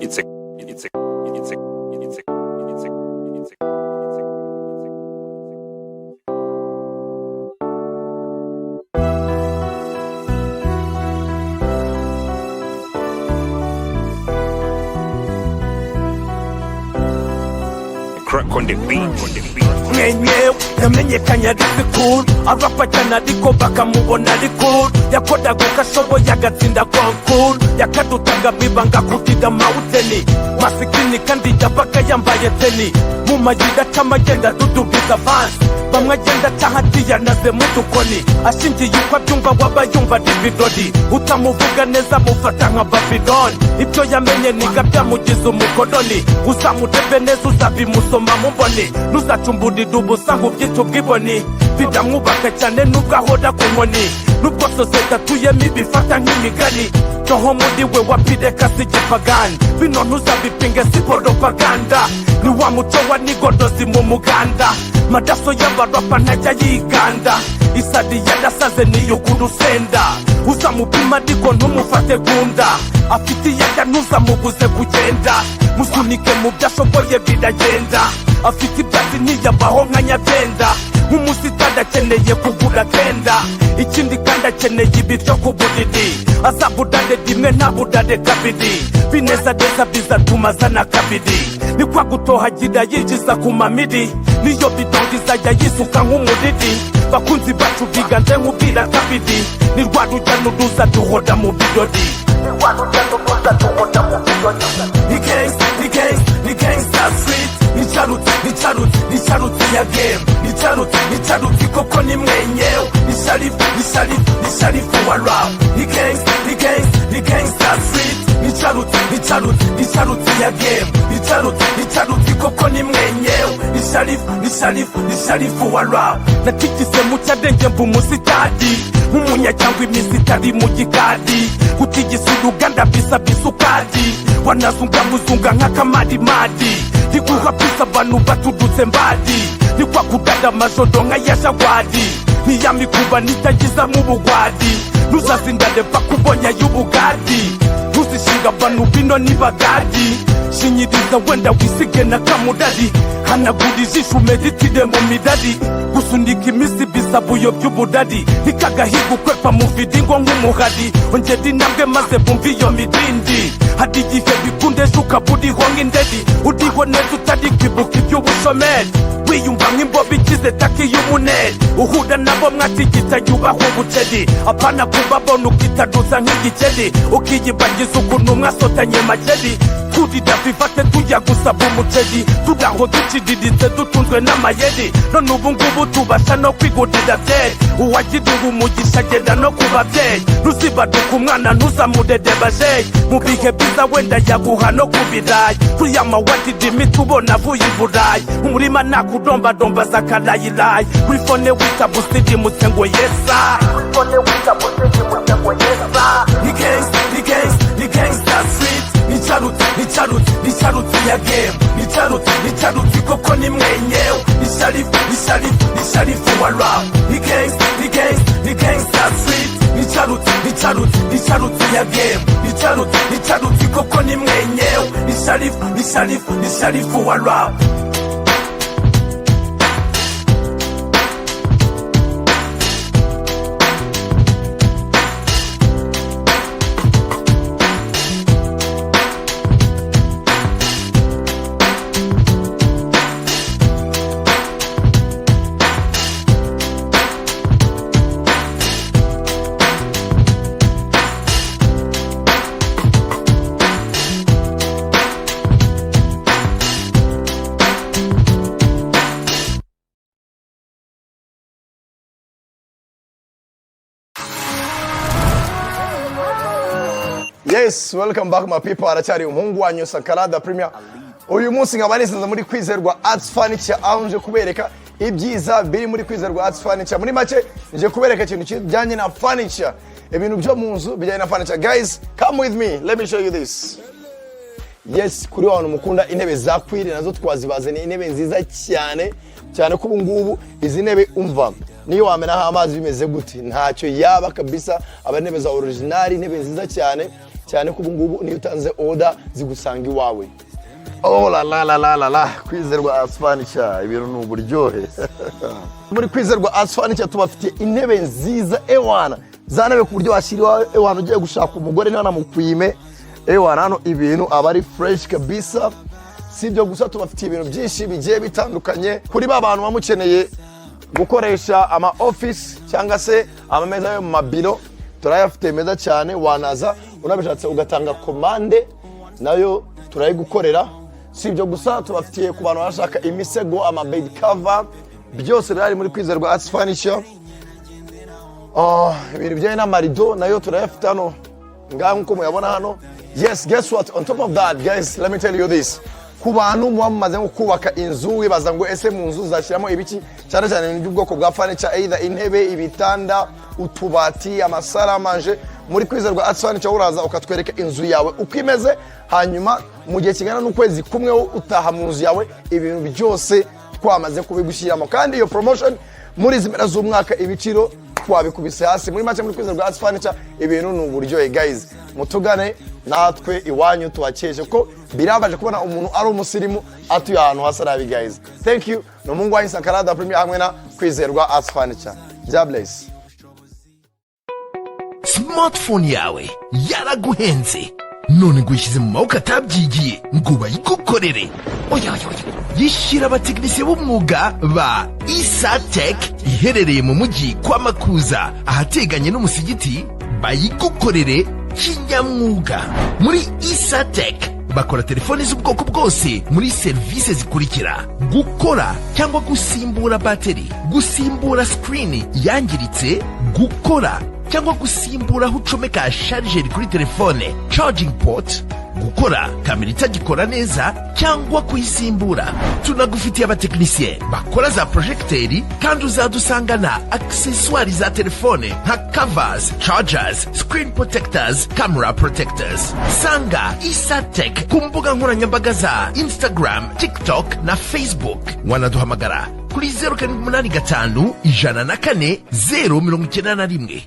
It's a it's a it's a it's a it's a it's a it's a. Crack on the beat. On the beat. Mwenyewe yamenyekanye ari cool, arapa cyane ariko bakamubona ari cool. Yakoraga uko ashoboye agatsinda concours, yakadutaga bibanga kutida mawuteni masikini, kandi yabaga yambaye teni mu mayira acamo agenda adudubiza avansi. Bamwe agenda aca hati mu dukoni, ashingiye uko abyumva waba yumva ari ibirori. Utamuvuga neza mufata nka Babiloni. Ibyo yamenye niga byamugize umukoloni. Uzamurebe neza, uzabimusoma mubone. Ntuzacumburire ubusa ngo ubyite ubwibone. Biramwubaka cyane nubwo ahora ku nkoni, nubwo sosiyete atuyemo ibifata nk'imigani. Toho muri we wapireka si igipagani. Bino ntuzabipinge, si propaganda, ni wa muco wa nigodozi mu muganda. Madaso y'abarapa ntajya yiganda, isadi yarasaze niyo ku rusenda. Uzamupima ariko ntumufate gunda, afite iyajya ntuzamubuze kugenda. Musunike mu byo ashoboye biragenda, afite ibyatsi ntiyabaho nka nyabyenda. Nk'umusitari akeneye kugura kenda, ikindi kandi akeneye ibiryo ku buriri. Azaburare rimwe ntaburare kabiri, binezaneza bizatuma azana kabiri. Ni kwa gutohagira yinjiza ku mamiri, niyo bidongo izajya yisuka nk'umuriri. Bakunzi bacu biganje nk'ubwira kabiri, ni rwa rujya n'uruza duhora mu birori, ni rwa rujya n'uruza duhora mu birori. Ni gangsta, ni gangsta, ni gangsta street, ni charutse, ni charutse, ni charutse ya game, ni charutse, ni charutse koko ni mwenyewe, ni sharifu, ni sharifu, ni sharifu wa rap. Ni gangsta, ni gangsta, ni gangsta street, ni charutse, ni charutse, ni charutse ya game, ni charutse, ni charutse koko ni mwenyewe, ni sharifu, ni sharifu, ni sharifu wa rap. Natigise mu cyadenge mva umusitari nk'umunyacyangwa iminsi itari mu gikari. Gutigisa uruganda bisaba isukari, wanazunga muzunga nk'akamarimari. Riguha pisa abantu baturutse mbali, ni kwa kudada amajoro nka ya jagwari. Niyamikuba nitagizamo ubugwari, ntuzazindane bakubonye ay'ubugari. Ntuzishinga abantu bino nibagari, shinyiriza wenda wisige na kamurari. Hanagura ijisho umeditire mu mirari, gusunika iminsi bisaba uyobya uburari. Nikagahiga ukwepa mu vidingo nk'umuhari, ongera intambwe maze bumve iyo mirindi. Hari igihe bikunde ejo ukaba uriho nk'inderi, uriho neza utari kwibuka iby'ubushomeri, wiyumva nk'imbobe ikize taki y'umuneri. Uhura nabo mwatigita yubaha ubuceri, apana kubabona ukitaduza nk'igikeri, ukiyibagiza ukuntu mwasotanye makeri. Kurira vivate tujya gusaba umuceri, turaho duciriritse dutunzwe n'amayeri. None ubu ngubu tubasha no kwigurira byeri. Uwagiriwe umugisha agenda no ku babyeyi. Ntuzibaduka umwana, ntuzamurere bajeyi. Mu bihe byiza wenda yaguha no ku birayi. Tuyama wadida imiti ubona avuye i Burayi, umurima nakudombadomba zakarayilayi. Kuri phone wita busirimutse ngo yesa, kuri phone wita busirimutse ngo yesa. Ni gangsta, ni gangsta, ni gangsta street, ni charutse, ni charutse, ni charutse ya game, ni charutse, ni charutse koko ni mwenyewe, ni sharifu, ni sharifu, ni sharifu wa rap. Ni gangsta, ni gangsta, ni gangsta street, ni charutse, ni charutse, ni charutse ya game, ni charutse, ni charutse koko ni mwenyewe, ni sharifu, ni sharifu, ni sharifu wa rap. Yes, welcome back, my people. Aracyari umuhungu wanyu Sankara Premier. Uyu munsi nkaba nisanze muri Kwizerwa Arts Furniture, aho nje kubereka ibyiza biri muri Kwizerwa Arts Furniture. Muri make nje kubereka ikintu kijyanye na furniture, ibintu byo mu nzu bijyanye na furniture. Guys, come with me, let me show you this. Yes, kuri wa bantu mukunda intebe za cuir, nazo twazibazaniye, intebe nziza cyane cyane ko ubu ngubu izi ntebe, umva, niyo wamenaho amazi bimeze gute ntacyo yaba kabisa. Aba intebe za original, intebe nziza cyane cyane. Cyane ko ubu ngubu niyo utanze order zigusanga iwawe. Oh la la la la la la! Kwizerwa Arts Furniture, ibintu ni uburyohe. Muri Kwizerwa Arts Furniture tubafitiye intebe nziza, ewana, za ntebe ku buryo washyira iwawe, ewana, ugiye gushaka umugore ntanamukwime. Ewana, hano ibintu aba ari fresh kabisa. Si ibyo gusa, tubafitiye ibintu byinshi bigiye bitandukanye kuri ba bantu bamukeneye gukoresha ama office cyangwa se amameza yo mu mabiro. Turayafite meza cyane. Wanaza unabishatse ugatanga komande, nayo turayigukorera. Si ibyo gusa, tubafitiye ku bantu bashaka imisego, ama bed cover, byose birahari muri Kwizerwa Arts Furniture. Oh, ibintu bijyanye n'amarido nayo turayafite hano ngaha nk'uko muyabona hano. Yes, guess what? On top of that, guys, let me tell you this: ku bantu muba mumaze nko kubaka inzu, wibaza ngo ese mu nzu zashyiramo ibiki, cyane cyane ibintu by'ubwoko bwa furniture, either intebe, ibitanda, utubati, ama salle à manger, muri Kwizerwa Arts Furniture uraza ukatwereka inzu yawe uko imeze, hanyuma mu gihe kingana n'ukwezi kumwe wo utaha mu nzu yawe ibintu byose twamaze kubigushyiramo. Kandi iyo promotion muri izi mpera z'umwaka, ibiciro twabikubise hasi. Muri make, muri Kwizerwa Arts Furniture ibintu ni uburyohe. Guys, mutugane natwe iwanyu tubakeshe, ko birabaje kubona umuntu ari umusirimu atuye ahantu hasa nabi. Guys, thank you. Ni umuhungu wanyu Sankara Premier hamwe na Kwizerwa Arts Furniture. God bless. Smartphone yawe yaraguhenze, none ngo uyishyize mu maboko atabyigiye ngo bayigukorere? Oya, oya, oya! Yishyira abatekinisiye b'umwuga ba Isatec, iherereye mu mujyi kwa Makuza, ahateganye n'umusigiti, bayigukorere kinyamwuga. Muri Isatec bakora telefoni z'ubwoko bwose muri serivisi zikurikira: gukora cyangwa gusimbura bateri, gusimbura screen yangiritse, gukora cyangwa gusimbura aho ucomeka charger kuri telefone, charging port, gukora kamera itagikora neza cyangwa kuyisimbura. Tunagufitiye abatekinisiye bakora za projecteur, kandi uzadusangana accessoires za telefone nka covers, chargers, screen protectors, camera protectors. Sanga Isatec ku mbuga nkoranyambaga za Instagram, TikTok na Facebook. Wanaduhamagara kuri 0785 104 091.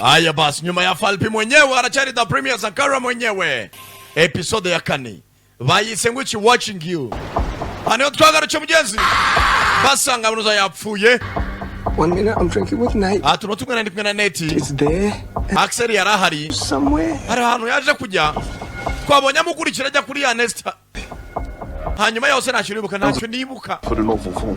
Aya basi, nyuma ya Falpi mwenyewe aracyari the Premier Sankara mwenyewe. Episode ya kane bayise ngo iki? Watching You. Hano twagarutse, mugenzi, basanga munuza yapfuye. One minute I'm drinking with Nate. Aha tuno tumwe ndi kumwe na Nate. It's there Axel yari ahari somewhere. Hari ahantu yaje kujya, twabonye amukurikira ajya kuri ya Nesta. Hanyuma yose ntacyo nibuka, ntacyo nibuka. Put an awful form.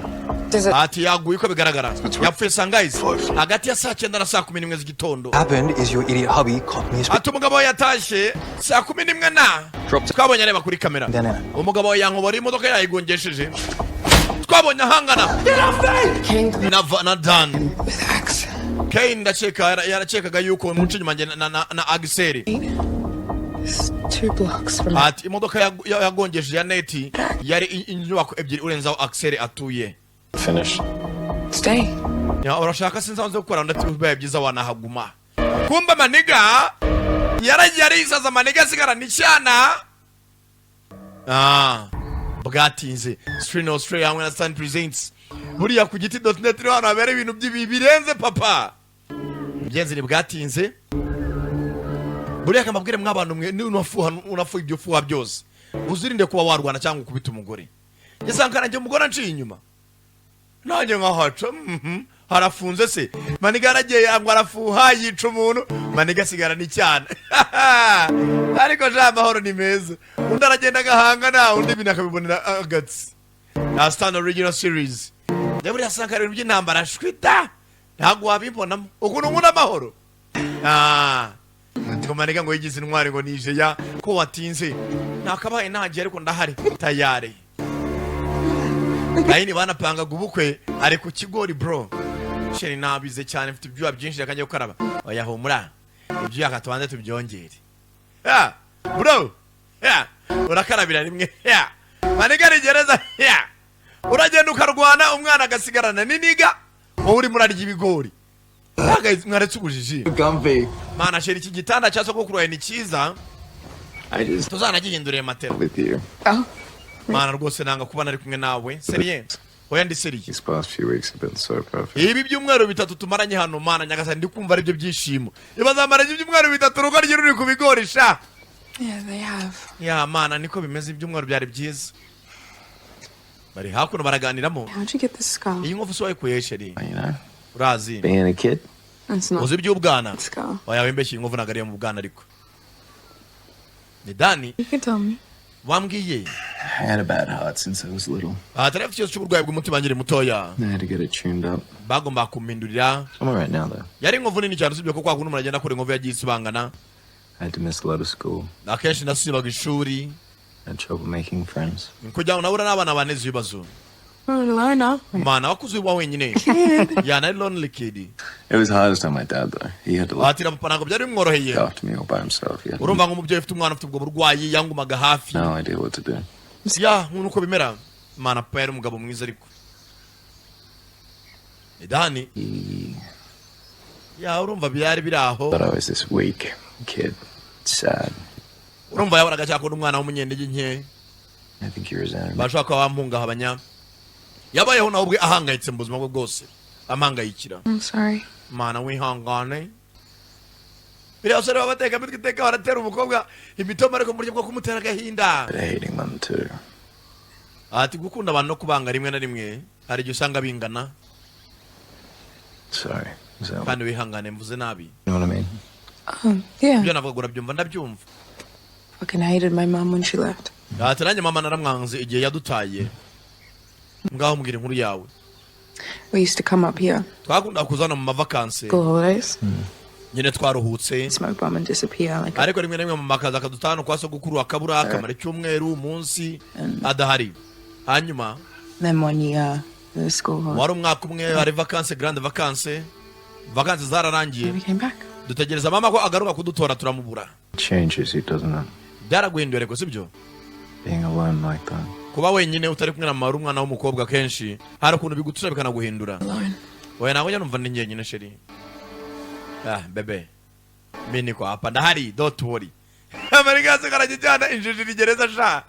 Ati yaguye, uko bigaragara yapfuye sangayizi hagati ya saa 9 na saa 11 z'igitondo. Happened is your idiot hubby caught me. Ati umugabo we yatashye saa 11 na twabonye areba kuri kamera. Umugabo we yankobora imodoka yayigongesheje, twabonye ahangana na Dan Kane. Ndakeka yarakekaga yuko muce inyuma njye na Axel. 2 blocks from Ati imodoka yagongesheje ya Nate yari inyubako ebyiri urenze aho Axel atuye. Finish. Stay. Ya, urashaka sinzi gukora ndetse bibaye byiza wanahaguma. Kumba maniga yaragiye arisaza, maniga asigarana icyana. Ah, bwatinze. Screen Australia hamwe na Sun Presents, buriya ku giti.net niho hantu habera ibintu birenze papa. Mugenzi, ni bwatinze. Buriya akamabwire mw'abantu mwe, ni unafuha, unafuha ibyo fuha byose, uzirinde kuba warwana cyangwa ukubita umugore. Ngesankara njye umugore anciye inyuma nanjye nkahaca. Harafunze se. Maniga yaragiye ngo arafuha, yica umuntu, maniga asigara n'icyana. Ariko ja, amahoro ni meza. Undi aragenda agahangana, undi ibintu akabibonera agatsi na Stand Original Series. Njye buriya asanga ibintu by'intambara shwita, ntabwo wabibonamo ukuntu nkunda amahoro. Ah, ngo maniga ngo yigize intwari, ngo nije ya ko watinze, nakabaye nagiye ariko ndahari tayari. Nayini banapangaga ubukwe ari ku kigori. Bro, chéri, nabize cyane, mfite ibyuya byinshi, reka njye gukaraba. Oya, humura, ibyuya katubanze tubyongere. Ya bro, ya urakarabira rimwe. Ya maniga ni gereza ya uragenda ukarwana, umwana agasigarana n'iniga, wowe urimo urarya ibigori. Guys, mwaretse ubujiji. Comfy. Mana chéri, iki gitanda cya sogokuru wawe ni cyiza. I just Tuzanagihindurire matera. with you. Oh, Mana, rwose nanga kuba nari kumwe nawe, sérieux. Oya, ndi sérieux. These past few weeks have been so perfect. Ibi byumweru 3 tumaranye hano, Mana nyagasani, ndi kumva aribyo byishimo. Ibazamaranye ibyumweru 3, urugo rye ruri ku bigori sha. Yeah, they have. Ya Mana, niko bimeze, ibyumweru byari byiza. Bari hakuno baraganiramo. How'd you get this scar? Iyi nkovu se wayikuye, chérie? You know, Urazi being a kid. It's not uzi iby'ubwana. a scar. Oya, wembeshye, iyi nkovu ntabwo ari iyo mu bwana, ariko ni Dani. You can tell me. Wambwiye. I had a bad heart since I was little. Aha tari afite ikibazo cy'uburwayi bw'umutima nkiri mutoya. I had to get it tuned up. Bagomba kumpindurira. I'm alright now, though. Yari inkovu nini cyane, usibye ko kwa kundi umuntu agenda akora inkovu yagiye isibangana. I had to miss a lot of school. Akenshi nasibaga ishuri. I had trouble making friends. Kugira ngo nabura n'abana baneze ibibazo. You're a loner. Mana, wakuze uba wenyine ya, nari lonely kid. It was hardest on my dad, though. He had to look Atira papa ntabwo byari bimworoheye. after me all by himself. He had Urumva, nk'umubyeyi ufite umwana ufite ubwo burwayi, yangumaga hafi. no idea what to do. Ya, nk'uko bimera. Mana, papa yari umugabo mwiza, ariko ni Dani. He Ya, urumva byari biri aho. thought I was this weak kid. Sad. Urumva yabonaga cyakunda umwana w'umunyentege nke. I think he resented me. Bashobora kuba bamuhungabanya. Yabayeho nawe ubwe ahangayitse mu buzima bwe bwose, amahangayikira. I'm sorry. Mana, wihangane. Biriya basore baba bateka imitwe iteka, baratera umukobwa imitoma, ariko mu buryo bwo kumutera agahinda. But hating them too. Ati gukunda abantu no kubanga, rimwe na rimwe hari igihe usanga bingana. Sorry. Is that Kandi wihangane, mvuze nabi. you know what I mean? Yeah. Ibyo navuga urabyumva, ndabyumva. Fucking hated my mom when she left. Ati nanjye mama naramwanze igihe yadutaye. Ngaho mbwira inkuru yawe. We used to come up here, Twakunda kuzana mu mavakansi. school holidays, Nyine twaruhutse. smoke bomb and disappear like Ariko rimwe na rimwe mama akaza akadutahana kwa sogokuru, akabura, akamara icyumweru, umunsi adahari. Hanyuma Then one year, the school holiday, wari umwaka umwe, hari vacances, grandes vacances, vacances zararangiye. we came back. Dutegereza mama ko agaruka kudutora, turamubura. Changes you, doesn't it? Byaraguhinduye ariko, sibyo? Being alone like that. Kuba wenyine utari kumwe na mama, uri umwana w'umukobwa, kenshi hari ukuntu bigutura bikanaguhindura. Alone. Oya, ntabwo njya numva ndi njyenyine, chérie. Ah bébé, mi niko hapa, ndahari, don't worry. Amerika se karajya ijyana injiji gereza sha,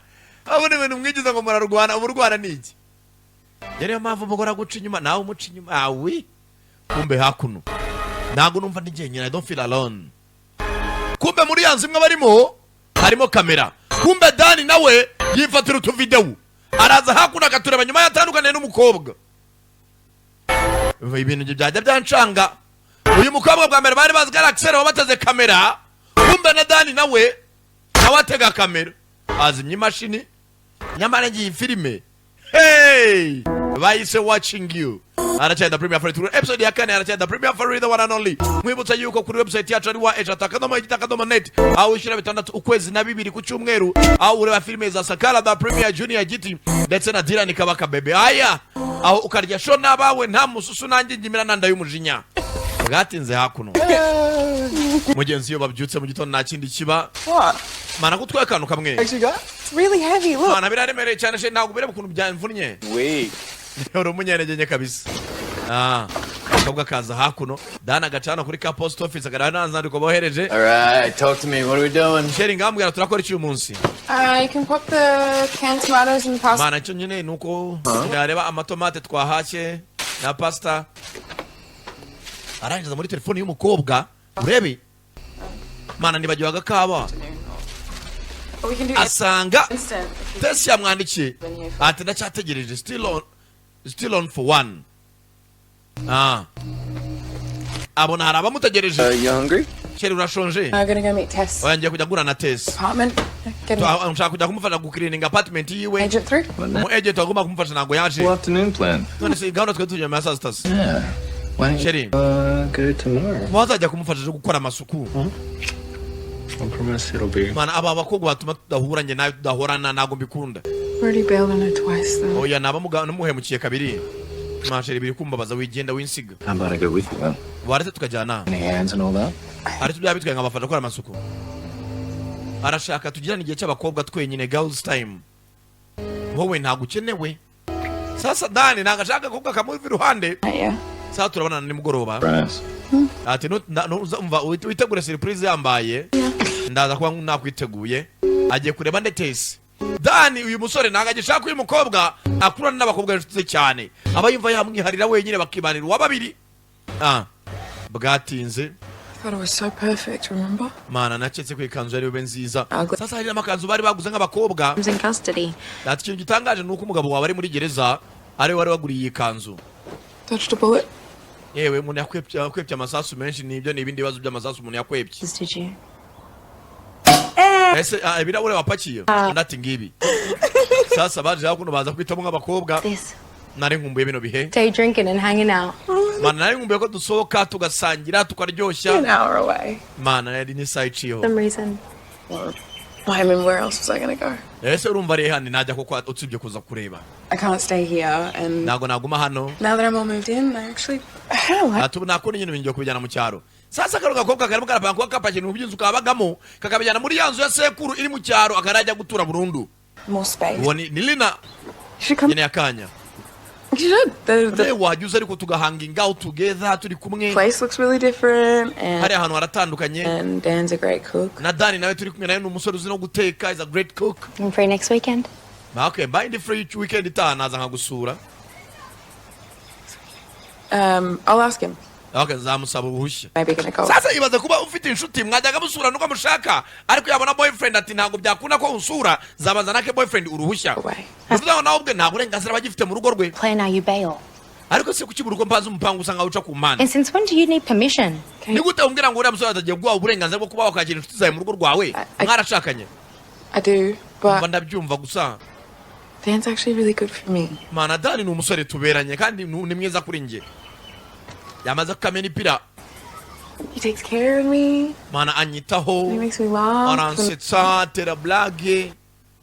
abona ibintu mwigiza ngo murarwana, ubu urwana ni iki? Rero niyo mpamvu umugore aguca inyuma, nawe umuca inyuma. Awi, kumbe hakuno ntabwo numva ndi njyenyine, I don't feel alone. Kumbe muri ya nzu imwe barimo harimo kamera. Kumbe Dani nawe yifatira utuvidewo, araza hakuno akatureba nyuma yatandukaniye n'umukobwa. Ibintu byajya byancanga. Uyu mukobwa bwa mbere bari bazi ko ari Axel wabateze kamera, kumbe na Dani nawe atega kamera, azimya imashini. Nyamara ngiyi filime, hey, bayise Watching You. Aracyari the Premier Farid, episode ya kane. Aracyari the Premier Farid, the one and only. Mwibutsa yuko kuri website yacu ari wa3.igiti.net, aho wishyura 6 ukwezi na 2 ku cyumweru, aho ureba filime za Sankara the Premier, Junior Giti ndetse na Dylan Kabaka Bebe. Aya, aho ukarya show n'abawe nta mususu nanjye ngimira nanda y'umujinya. Bwatinze hakuno, mugenzi, iyo babyutse mu gitondo nta kindi kiba. What? Mana, gutwaye akantu kamwe. Actually got? It's really heavy. Look. Mana, biraremereye cyane she, ntabwo bireba ukuntu byamvunnye. Weak. Uri umunyantege nke kabisa. Ah, akabwa kaza hakuno, Dana agacana kuri ka post office, agaragara nta nzandiko bohereje. All right, talk to me. What are we doing? Chérie, ngambwira turakora iki uyu munsi? You can pop the canned tomatoes and pasta. Mana, icyo nyine ni uko nareba amatomate twahashye na pasta. Arangiza muri telefone y'umukobwa urebe. Mana, nibagiwe agakawa. Or we can do Asanga instant. Tesi yamwandikiye ati ndacyategereje, still on, still on for one. Ah, abona hari abamutegereje. You hungry? Chérie, urashonje? I'm gonna go meet Tess. Oya, ngiye kujya ngura na Tesi. Apartment. Get an Nshaka kujya kumufasha gucleaninga apartment yiwe. agent through. Umu agent agomba kumufasha ntabwo yaje. Full afternoon plan. None se gahunda twari tujya nyuma ya saa sita se? Yeah. Why don't Chérie. you go tomorrow? Wazajya kumufasha aje gukora amasuku. I promise it'll be. Mana, aba bakobwa batuma tudahura, njye nawe tudahorana, ntabwo mbikunda. Already bailed on her twice though. Oya, naba namuhemukiye kabiri. Ma chérie, biri kumbabaza, wigenda winsiga. How about I go with you then? Waretse tukajyana. Any hands and all that? Ariko byaba bitwaye nkabafasha gukora amasuku. Arashaka tugirane igihe cy'abakobwa twenyine, girls time. Wowe ntabwo ukenewe. Sasa Dani ntabwo ashaka agakobwa kamuva iruhande. Yeah. Sasa turabonana nimugoroba. Surprise. Ati umva, witegure surprise yambaye, ndaza kuba nakwiteguye. Agiye kureba ndetesi. Dani, uyu musore ntabwo agishaka uyu mukobwa akurana n'abakobwa b'inshuti ze cyane, aba yumva yamwiharira wenyine, bakibanira uwa babiri. Ah, bwatinze. I thought it was so perfect, remember? Mana, naketse ko ikanzu yari bube nziza. Ntabwo- Sasa hari n'amakanzu bari baguze nk'abakobwa. In custody. Ati ikintu gitangaje ni uko umugabo wawe ari muri gereza, ariwe wari waguriye iyi kanzu. Dodged a bullet. Yewe, umuntu yakwepye amasasu menshi, nibyo, ni ibindi bibazo by'amasasu umuntu yakwepye. Did you? Ese ibirahure wapakiye? Undi ati ngibi. Sasa baje hakuno, baza kwitamo nk'abakobwa. This. Nari nkumbuye bino bihe. Day drinking and hanging out. Mana, nari nkumbuye ko dusohoka, tugasangira, tukaryoshya. An hour away. Mana, yari n'isaha iciyeho. Some reason. Well, I mean, where else was I gonna go? Ese urumva ari hano najya koko usibye kuza kureba? I can't stay here, and Ntabwo naguma hano. now that I'm all moved in, I actually, I kind of like. Ati ubu nakunda nyine ngiye kubijyana mu cyaro. Sasa kano gakobwa karimo karapanga kuba kapakira ibintu by'inzu kabagamo, kakabijyana muri ya nzu ya sekuru iri mu cyaro, akarajya gutura burundu. More space. Uwo ni Lina. You should come. Nyine akanya. You should. The wajya uza ariko tugahanga out together, turi kumwe. place looks really different, and Hari ahantu haratandukanye. and Dan's a great cook. Na Dani nawe turi kumwe nawe ni umusore uzi no guteka, is a great cook. I'm free next weekend. Okay, mbaye ndi free weekend itaha, naza nkagusura. I'll ask him. Okay, nzamusaba uruhushya. Maybe gonna go. Sasa ibaze kuba ufite inshuti mwajyaga musura nuko mushaka, ariko yabona boyfriend ati ntabwo byakunda ko unsura, zabanza nake boyfriend uruhushya. Bivuze ngo nawe ubwe nta burenganzira aba agifite mu rugo rwe. Plan how you bail. Ariko se kuki buri uko mpanze umupangu usanga uca ku mpande? And since when do you need permission? Ni gute umbwira ngo uriya musore atagiye guha uburenganzira bwo kuba wakakira inshuti zawe mu rugo rwawe, mwarashakanye? I do, but Umva, ndabyumva gusa. Dan's actually really good for me. Mana, Dani ni umusore tuberanye kandi ni mwiza kuri njye, yamaze kukamena ipira. He takes care of me. Mana, anyitaho. He makes me laugh. And Aransetsa, atera blague.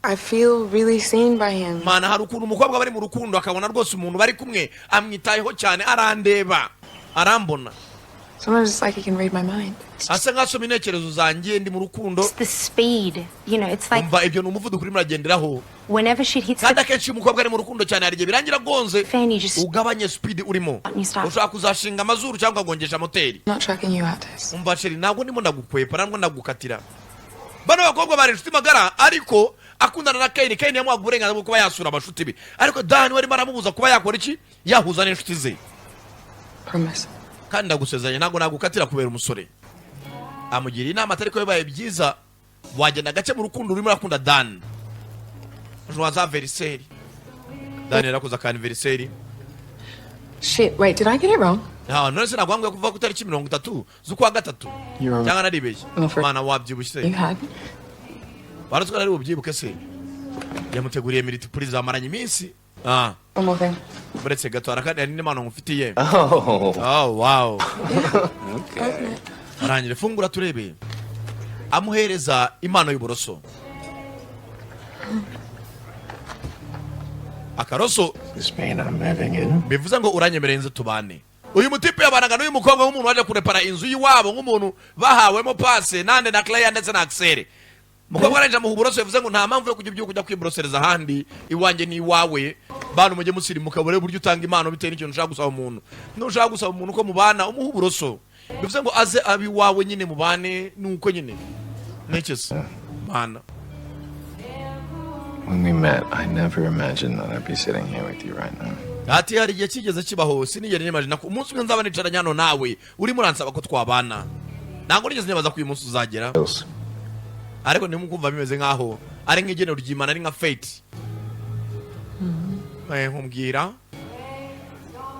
I feel really seen by him. Mana, hari ukuntu umukobwa bari mu rukundo akabona rwose umuntu bari kumwe amwitayeho cyane, arandeba, arambona. Sometimes it's like he can read my mind. Asa nk'asoma intekerezo zanjye, ndi mu rukundo. It's the speed. It's like Umva, ibyo ni umuvuduko urimo uragenderaho. whenever shit hits Kandi the akenshi iyo umukobwa ari mu rukundo cyane, hari igihe birangira agonze. fan, you just Ugabanye speed urimo, you stop. ushobora kuzashinga amazuru cyangwa ukagongesha moteri. Not tracking you out, Tess. Umva chérie, ntabwo ndimo ndagukwepa, ntabwo ndagukatira. Bano bakobwa bari inshuti magara, ariko akundana na Kane. Kane yamuhaga uburenganzira bwo kuba yasura abashuti be, ariko Dani we arimo aramubuza kuba yakora iki, yahuza n'inshuti ze. Promise. Kandi ndagusezeranye, ntabwo nagukatira kubera umusore. Amugira inama atari ko bibaye byiza wagenda gake mu rukundo urimo urakunda Dan. Joyeux anniversaire. Dan yarakoze aka anniversaire. Shit, wait, did I get it wrong? Nta none se ntabwo kuvuga ku itariki 30 z'ukwa gatatu cyangwa naribeshye? Mana, wabyibushye. You had? Baratwe nari bubyibuke se? Yamuteguriye multipuri zamaranye iminsi. Ah. One more thing. Uretse gato, harakandi hari n'impano ngufitiye. Oh. Oh, wow. Okay. Arangire, fungura turebe. Amuhereza impano y'uburoso, akaroso. This mean I'm moving in? Bivuze ngo uranyemereye inzu tubane? Uyu mutipe yabanaga n'uyu mukobwa nk'umuntu waje kurepara inzu y'iwabo, nk'umuntu bahawemo pase nande na Claire ndetse na Axel. Umukobwa arangije amuha uburoso, bivuze ngo nta mpamvu yo kujya ubyuka ujya kwiborosereza ahandi, iwanjye ni iwawe. Bantu mujye musirimuka, bure uburyo utanga impano bitewe n'ikintu ushaka gusaba umuntu. Nushaka gusaba umuntu ko mubana, umuha uburoso, bivuze ngo aze abe iwawe nyine mubane, nuko nyine ntekereza mana. When we met, I never imagined that I'd be sitting here with you right now. Ati hari igihe kigeze kibaho sinigera nimagina ko umunsi umwe nzaba nicaranye hano nawe urimo uransaba ko twabana. Ntabwo nigeze nibaza ko uyu munsi uzagera, ariko ndimo kumva bimeze nkaho ari nk'igenero ry'Imana, ari nka fate. Nkubwira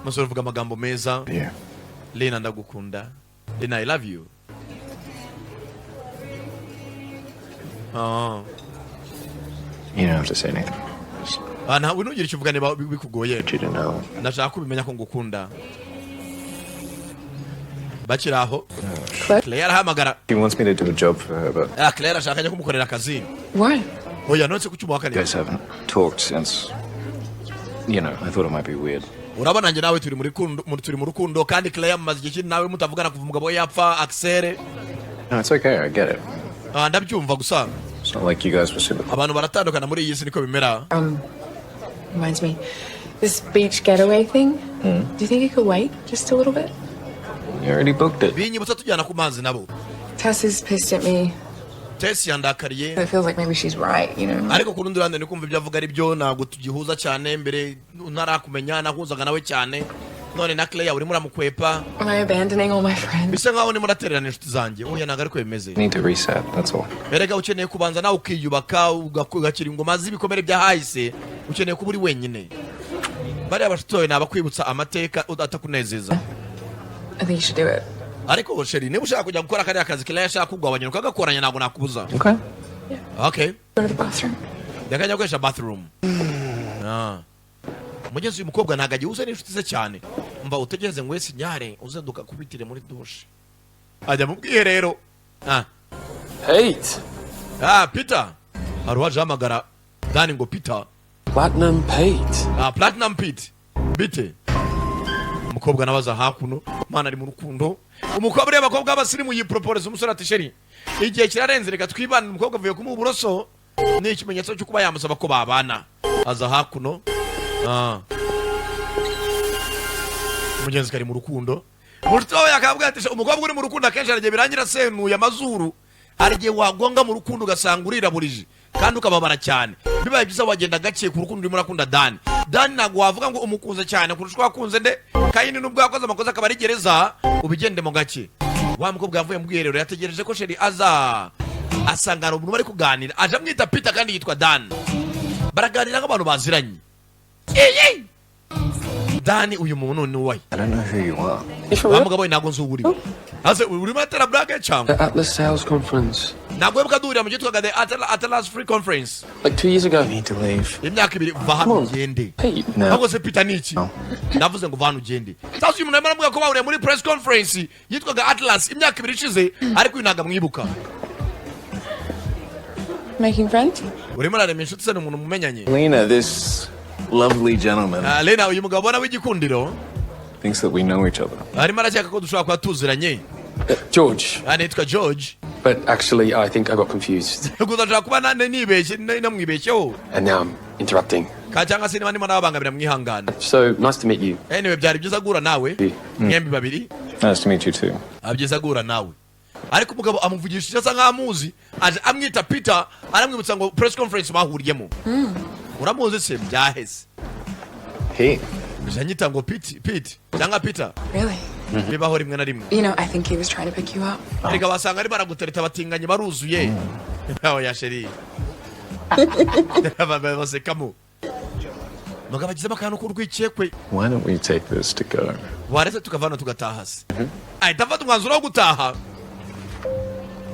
umusore uvuga amagambo meza. Lena, ndagukunda. Lena, I love you. Ah. You don't have to say anything. Just Ah, ntabwo ntugire icyo uvuga niba bikugoye. want you to know. Ndashaka ko ubimenya ko ngukunda. Bakiri aho, Claire arahamagara. She wants me to do a job for her, but Ah, Claire ashaka ajya kumukorera akazi. Why? Oya, none se kuki you umuhakanira? guys haven't talked since. I thought it might be weird. Urabona njye nawe turi muri turi mu rukundo, kandi Claire mumaze igihe kinini nawe mutavugana kuva umugabo we yapfa, Axel. No, it's okay. I get it. Ah, ndabyumva gusa. It's not like you guys were super. Abantu baratandukana muri iyi si, niko bimera. Reminds me, this beach getaway thing. Do you think you could wait just a little bit? You already booked it. Binyibutsa tujyana ku mazi nabo. Tess is pissed at me. Tesi yandakariye. It feels like maybe she's right. Ariko ku rundi ruhande ni kumva ibyo avuga ari byo. Ntabwo tugihuza cyane. Mbere ntarakumenya nahuzaga nawe cyane, none na Claire urimo uramukwepa. Am I abandoning all my friends? Bisa nkaho ndimo uratererana inshuti zanjye. Oya, ntabwo ariko bimeze. Need to reset, that's all. Erega ukeneye kubanza nawe ukiyubaka, ugakira ingoma z'ibikomere byahahise. Ukeneye kuba uri wenyine. Bariya bashuti bawe ni abakwibutsa amateka atakunezeza. I think you should do it. Ariko chérie, niba ushaka kujya gukora kariya kazi Claire ashaka kugabanya ukagakoranya, ntabwo nakubuza. Okay. Okay. Go to the bathroom. Reka njya gukoresha bathroom. Ah. Mugezi, uyu mukobwa ntabwo agihuza n'inshuti ze cyane. Mva utegereze ngo wese nyare uze dukakubitire muri douche. Ajya mu bwiherero. Ah. Pete. Ah, Peter. Hari uwaje ahamagara Dani ngo Peter. Platinum Pete. Ah, Platinum Pete. Bite? Umukobwa nabaza hakuno, mwana ari mu rukundo. Umukobwa, uriya abakobwa b'abasirimu yipropose umusore ati: "Chéri, igihe kirarenze, reka twibane." Umukobwa avuye kumuha uburoso, ni ikimenyetso cyo kuba yamusaba ko babana. Aza hakuno. Ah. Umugenzi kari mu rukundo. Mutoya akabwira ati: "Umukobwa uri mu rukundo akenshi hari igihe birangira asenuye amazuru." Hari igihe wagonga mu rukundo ugasanga uriraburije kandi ukababara cyane. Bibaye byiza wagenda gake ku rukundo urimo urakunda Dani. Dani ntabwo wavuga ngo umukunze cyane kurusha uko wakunze nde Kayini, nubwo yakoze amakosa akaba ari gereza, ubigendemo gake. Wa mukobwa yavuye mu bwiherero, yategereje ko chéri aza, asanga hari umuntu bari kuganira, aje amwita Peter kandi yitwa Dani. Baraganira nk'abantu baziranye. Eyi! Dani, uyu muntu ni uwahe? I don't know who you are. Wa mugabo we, ntabwo nzi uwo uriwe. Ase urimo atera blague cyangwa? The Atlas Sales Conference. Ntabwo wibuka duhurira mu cyitwaga the Atlas Free Conference? Like 2 years ago. I need to leave. Imyaka 2. Va hano ugende. Pete. No. Ahubwo se Peter ni iki? Navuze ngo va hano ugende. Sasa uyu muntu arimo aravuga ko bahuriye muri press conference yitwaga Atlas imyaka 2 ishize, ariko uyu ntabwo amwibuka. Making friends? Urimo urarema inshuti se? Ni umuntu mumenyanye? Lena, this lovely gentleman Ah, Lena, uyu mugabo ubona w'igikundiro thinks that we know each other. arimo arakeka ko dushobora kuba tuziranye. George. Ah, nitwa George. But actually, I think I got confused. Gusa nshobora kuba nibeshye, namwibeshyeho. And now I'm interrupting. Ka cyangwa se niba ndimo nababangamira, mwihangane. So nice to meet you. Anyway, byari byiza guhura nawe mwembi babiri. Nice to meet you too. Ah, byiza guhura nawe. Ariko umugabo amuvugishije asa nkaho amuzi, aje amwita Peter, aramwibutsa ngo press conference bahuriyemo. Uramuzi se? Byaheze. Pete. Anyita ngo Pete, Pete cyangwa Peter. Really? Bibaho rimwe na rimwe. I think he was trying to pick you up. Erega basanga ari baragutereta, batinganye baruzuye. Oya chéri, basekamo. Mugabo agizemo akantu k'urwikekwe. Why don't we take this to go? Waretse tukava hano tugataha se? Ahita afata umwanzuro wo gutaha.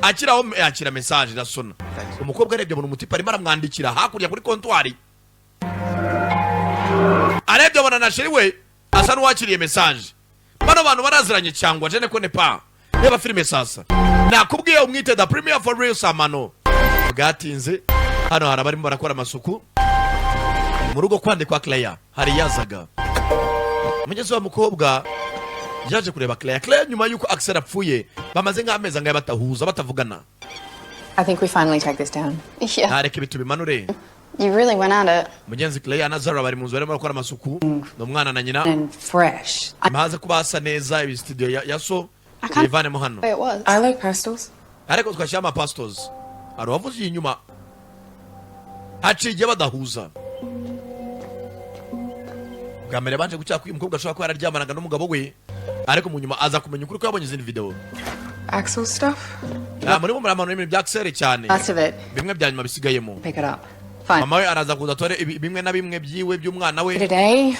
Akiraho yakira message irasona. Umukobwa arebye abona umutipe arimo aramwandikira hakurya kuri comptoir. Arebye abona na chéri we asa n'uwakiriye message. Bano bantu baraziranye cyangwa je ne connais pas? Reba filime sasa, nakubwiye umwite The Premier for real. Samano bwatinze. Hano hari abarimo barakora amasuku mu rugo kwande kwa Claire. Hari yazaga umugezi wa mukobwa yaje kureba Claire. Claire nyuma y'uko Axel apfuye bamaze nk'amezi angahe batahuza, batavugana. I think we finally take this down. Yeah. Ntareka ibi tubimanure. You really went at it. Mugenzi, Claire na Zara bari mu nzu, barimo barakora amasuku, ni umwana na nyina. And fresh. Maze kuba hasa neza ibi studio ya so I can't tuyivanemo hano. It was. I like pastels. Ariko twashyiraho amapastels. Hari uwavuze inyuma, haciye igihe badahuza. Bwa mbere yabanje gucyaka ko uyu mukobwa ashobora kuba yararyamanaga n'umugabo we, ariko mu nyuma aza kumenya ukuri ko yabonye izindi video. Axel's stuff? Ah, murimo muramanura ibintu bya Axel cyane. Lots of it. Bimwe bya nyuma bisigayemo. Pick it up. Fine. Mama we araza kuza atore bimwe na bimwe byiwe, by'umwana we. Today,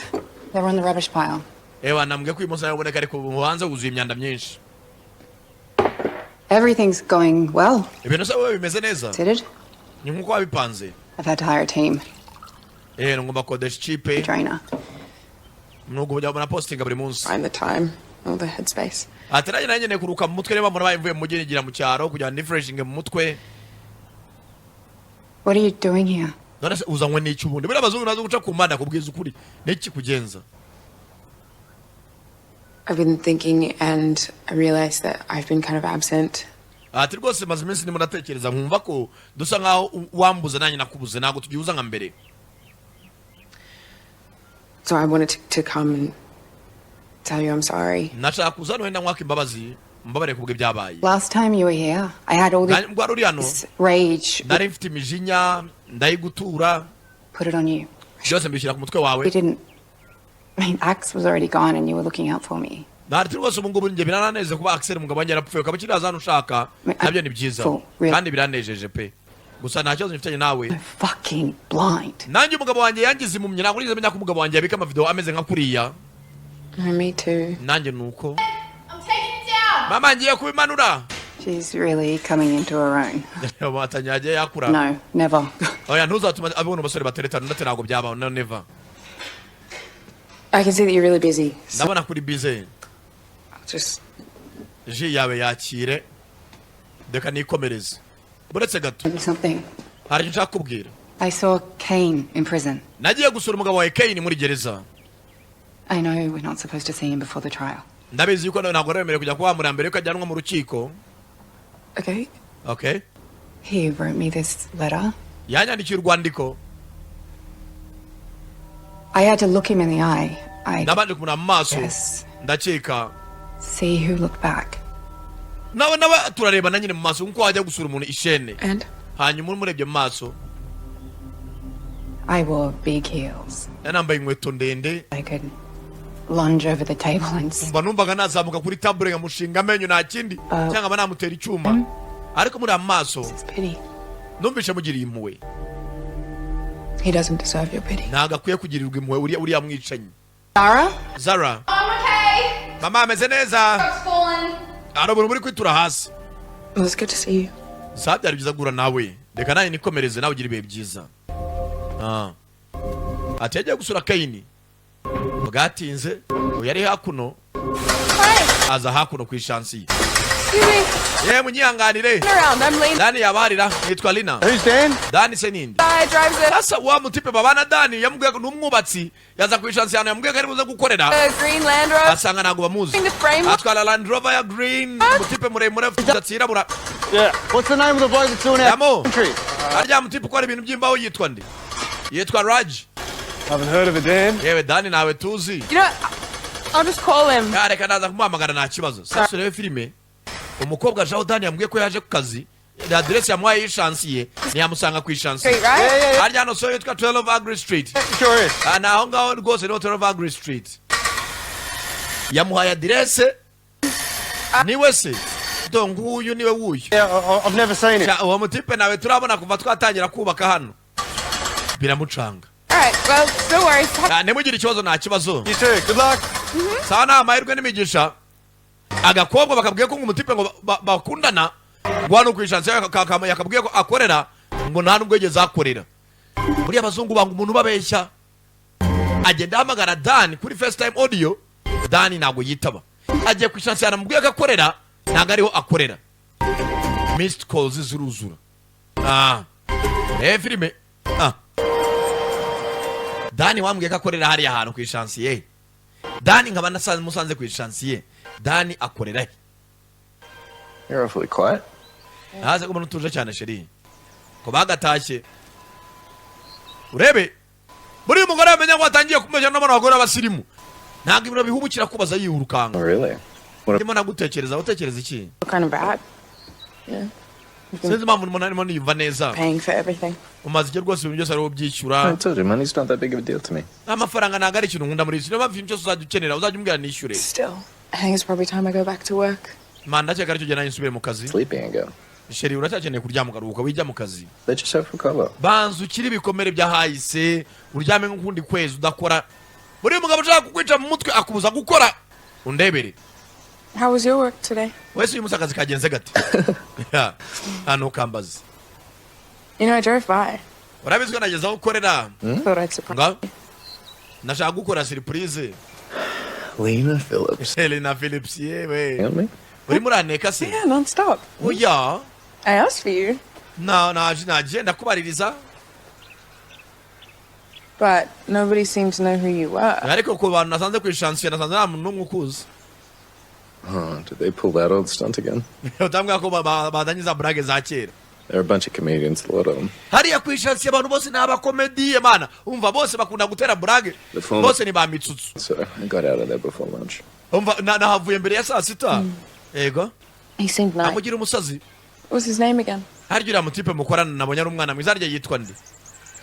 they were in the rubbish pile. Ewa, nambwiye ko uyu munsi araboneka, ariko mu hanze wuzuye imyanda myinshi. Everything's going well. Ibintu se wowe bimeze neza? Did it? Ni nk'uko wabipanze. I've had to hire a team. Eh, ngomba kodesha ikipe. Trainer. Nubwo ujya na postinga buri munsi. Find the time, all the headspace. Ati nanjye nkeneye kuruka mu mutwe, niba mbona mvuye mu mujyi nigira mu cyaro kugira ngo nifreshinge mu mutwe. What are you doing here? None se uzanywe n'iki ubundi? Buriya abazungu nazo guca ku mpande, akubwiza ukuri n'iki kugenza. I've been thinking and I realized that I've been kind of absent. Ati rwose maze iminsi ndimo ndatekereza, nkumva ko dusa nkaho wambuze nanjye nakubuze, ntabwo tugihuza nka mbere. So I wanted to come and tell you I'm sorry. Nashaka kuza hano wenda nkwaka imbabazi. Mbabarire kubwo ibyabaye. Last time you were here, I had all Ubwo wari uri hano, this rage nari mfite imijinya, ndayigutura. Put it on you. Byose mbishyira ku mutwe wawe. You didn't. I mean, Axe was already gone and you were looking out for me. Ntari rwose, ubu ngubu njye birananeze kuba Axel umugabo wanjye yarapfuye, ukaba ukiri hano ushaka, nabyo ni byiza Really. kandi biranejeje pe. Gusa nta kibazo mfitanye nawe. Fucking blind. Nanjye umugabo wanjye yangize impumyi, ntabwo nigeze menya ko umugabo wanjye yabika amavideo ameze nka kuriya. Oh, me too. Nanjye ni uko. Mama, ngiye kubimanura. She's really coming into her own. Atangiye agiye yakura. No, never. Oya, ntuzatuma abona abasore bateretana ndetse, ntabwo byabaho, no, never. I can see that you're really busy. Ndabona kuri busy. Just Ji yawe yakire, reka nikomereze buretse gato. Something. Hari icyo nshaka kubwira. I saw Kane in prison. Nagiye gusura umugabo wawe Kane muri gereza. I know we're not supposed to see him before the trial. Ndabizi yuko nawe ntabwo wemerewe kujya kuba mbere yuko ajyanwa mu rukiko. Okay. Okay. He wrote me this letter. Yanyandikiye urwandiko. I had to look him in the eye. I Nabanje kumureba mu maso, ndakeka see who looked back. Nawe nawe turarebana nyine mu maso nkuko wajya gusura umuntu ishene. And? Hanyuma umurebye mu maso. I wore big heels. Yanambaye inkweto ndende. I could lunge over the table and Umva, numvaga nazamuka kuri tabure nkamushinga amenyo, nta kindi, cyangwa nkaba namutera icyuma, ariko muri mu maso Pity. numvishe mugiriye impuhwe. He doesn't deserve your pity. Ntabwo akwiye kugirirwa impuhwe uriya mwicanyi. Zara? Zara. I'm okay. Mama ameze neza. I've fallen. Hari umuntu uri kwitura hasi. Well, it's good to see you. Saa, byari byiza guhura nawe. Reka nanjye nikomereze, nawe ugira ibihe byiza. Ah. Ati yagiye gusura Kayini, bwatinze uyu yari hakuno, aza hakuno ku ishansiye. Excuse me. Yewe, munyihanganire. Turn around. I'm Lena. Dani yabarira, nitwa Lina. Who's Dan? Dani se ninde? I drives a Sasa wa mutipe babana Dani yamubwiye ko n'umwubatsi yaza ku ishansiye ahantu yamubwiye ko ari buze gukorera. A green Land Rover. Asanga ntabwo bamuzi. The frame. Atwara Land Rover ya green, mutipe muremure ufite umusatsi yirabura. Yeah. What's the name of the bloke that's doing our Damo. country? Arya mutipe ukora ibintu by'imbaho yitwa nde? Yitwa Raj. Haven't heard of a Dan. Yewe, Dani nawe tuzi. You know, I'll just call him. Ya, reka naza kumuhamagara, nta kibazo. Sasa urebe filime, umukobwa Jean Dani yambwiye ko yaje ku kazi, aderesi yamuhaye y'ishansiye ntiyamusanga ku ishansiye. Street, right? Yeah. Harya hano so yitwa 12 Agri Street. Sure is. Ah, ni aho ngaho rwose, niho 12 Agri Street. Yamuhaye aderese, niwe se do nguyu, niwe wuyu. Yeah, I've never seen it. Sha, uwo mutipe nawe turabona kuva twatangira kubaka hano, biramucanga. All right. Well, no worries. Ah, ntimugire ikibazo, nta kibazo. You too. Good luck. Sawa, ni amahirwe n'imigisha. Agakobwa bakabwiye ko ngo umutipe ngo bakundana ngo hano ku ishansiye yakabwiye ko akorera, ngo nta nubwo yigeze akorera. Buriya abazungu banga umuntu ubabeshya. Agenda ahamagara Dani kuri FaceTime audio, Dani ntabwo yitaba. Agiye ku ishansiye aramubwiye ko akorera, ntabwo ariho akorera. Missed calls ziruzura. Ah, eh, filime. Ah, Dani wambwiye ko akorera hariya hantu ku ishansiye, Dani nkaba nasanze musanze ku ishansiye, Dani akorera he? You're awfully quiet. Ntaze ko umuntu utuje cyane, chérie, ko bagatashye. Urebe buriya umugore yamenya ngo atangiye kumenya n'abana bagore b'abasirimu, ntabwo ibintu bihubukira kubaza yirukanga. Oh, really? What? Ndimo nagutekereza, utekereza iki? Kind of bad. Yeah. Sinzi impamvu ndimo narimo niyumva neza. Paying for everything. Umaze igihe rwose ibintu byose ari wowe ubyishyura. I told you, money's not that big of a deal to me. Amafaranga ntabwo ari ikintu nkunda muri iyi si, niyo mpamvu ibintu byose uzajya ukenera uzajya umbwira nishyure. Still, I think it's probably time I go back to work. Man, ndakeka aricyo gihe nanjye nsubire mu kazi. Sleeping again. Chérie, uracyakeneye kuryama ukaruhuka, wijya mu kazi. Let yourself recover. Banza ukire ibikomere byahahise, uryame nk'ukundi kwezi udakora. Buriya umugabo ushaka kukwica mu mutwe akubuza gukora, undebere. How was your work today? Wese uyu munsi akazi kagenze gate? Ya, hano ukambaza. You know, I drove by. Urabizi ko nageze aho ukorera. Thought I'd surprise Nga nashaka gukora surprise. Lena Phillips. Helena Phillips, yewe. You me? Urimo uraneka se? Yeah, non-stop. Oya. I asked for you, Na naje naje ndakubaririza. But nobody seemed to know who you were. Ariko ku bantu nasanze ku ishansiye, nasanze nta muntu n'umwe ukuzi. Oh, did they pull that old stunt again? Utambwira ko bazanye za burage za kera. They're a bunch of comedians, a lot of them. Hariya ku ishansiye abantu bose ni abakomediye mana. Umva, bose bakunda gutera burage. The phone. Bose ni ba mitsutsu. So I got out of there before lunch. Umva, nahavuye mbere ya saa sita. Yego. He seemed nice. Amugira umusazi. What was his name again? Harya uriya mutipe mukorana nabonye ari umwana mwiza, harya yitwa nde?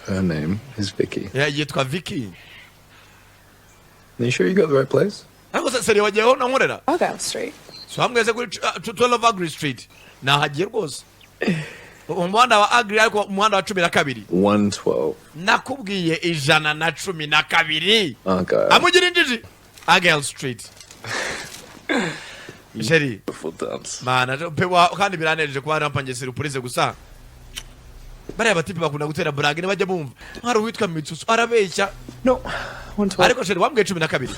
Her name is Vicky. Yitwa Vicky. Are you sure you got the right place? Ariko se seri wagiyeho nankorera? Argyle Street. So hamweze kuri 12 Agri Street, nahagiye rwose, umuhanda wa Agri, ariko umuhanda wa 12. 112. Nakubwiye 112. Argyle. Amugira injiji. Argyle Street, chérie. Beautiful dance. Mana pe kandi biranejeje kuba rampangiye surprise gusa. Bariya batipe bakunda gutera burage, ntibajya bumva hari uwitwa Mitsutsu arabeshya. No, 112. Ariko chérie, wambwiye 12.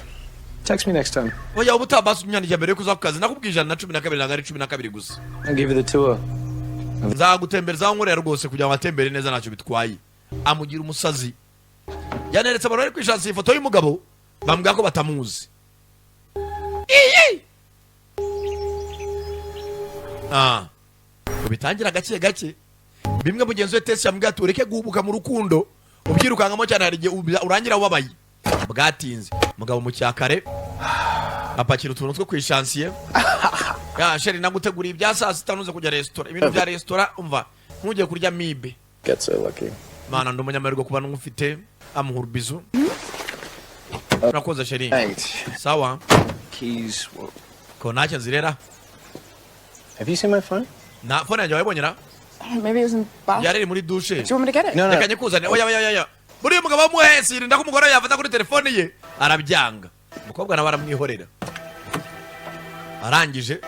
Text me next time. Oya, uba utabasi unyandikira mbere yuko uza ku kazi. Nakubwiye 112, ntabwo ari 12 gusa. I'll give you the tour. Nzagutembereza aho nkorera rwose kugira ngo atembere neza, ntacyo bitwaye. Amugira umusazi. Yaneretse abantu bari kwishakira ifoto y'umugabo, bambwira ko batamuzi. Iyi ubitangira gake gake. Bimwe mugenzi we Tesi yambwira ati ureke guhubuka mu rukundo, ubyirukankamo cyane, hari igihe urangira ubabaye. Bwatinze, mugabo mu cyakare apakira utuntu two kwishansiye. Ya chérie, naguteguriye ibya saa sita, ntuze kujya resitora, ibintu bya resitora, umva ntujye kurya mibe. Get so lucky. Mana, ndi umunyamahirwe kuba n'ufite. Amuha urubizu. Urakoze, chérie. Thanks. Sawa. Keys. Ko ntacyo nzirera. Have you seen my phone? Na phone yanjye wayibonye ra? Maybe it was in bath. Yari iri muri douche. Do you want me to get it? No, no. Reka nyikuzane. Oya, oya, oya. Buriya umugabo w'umuhesi yirinda ko umugore we yafata kuri telefone ye, arabyanga. Umukobwa nawe aramwihorera. Arangije,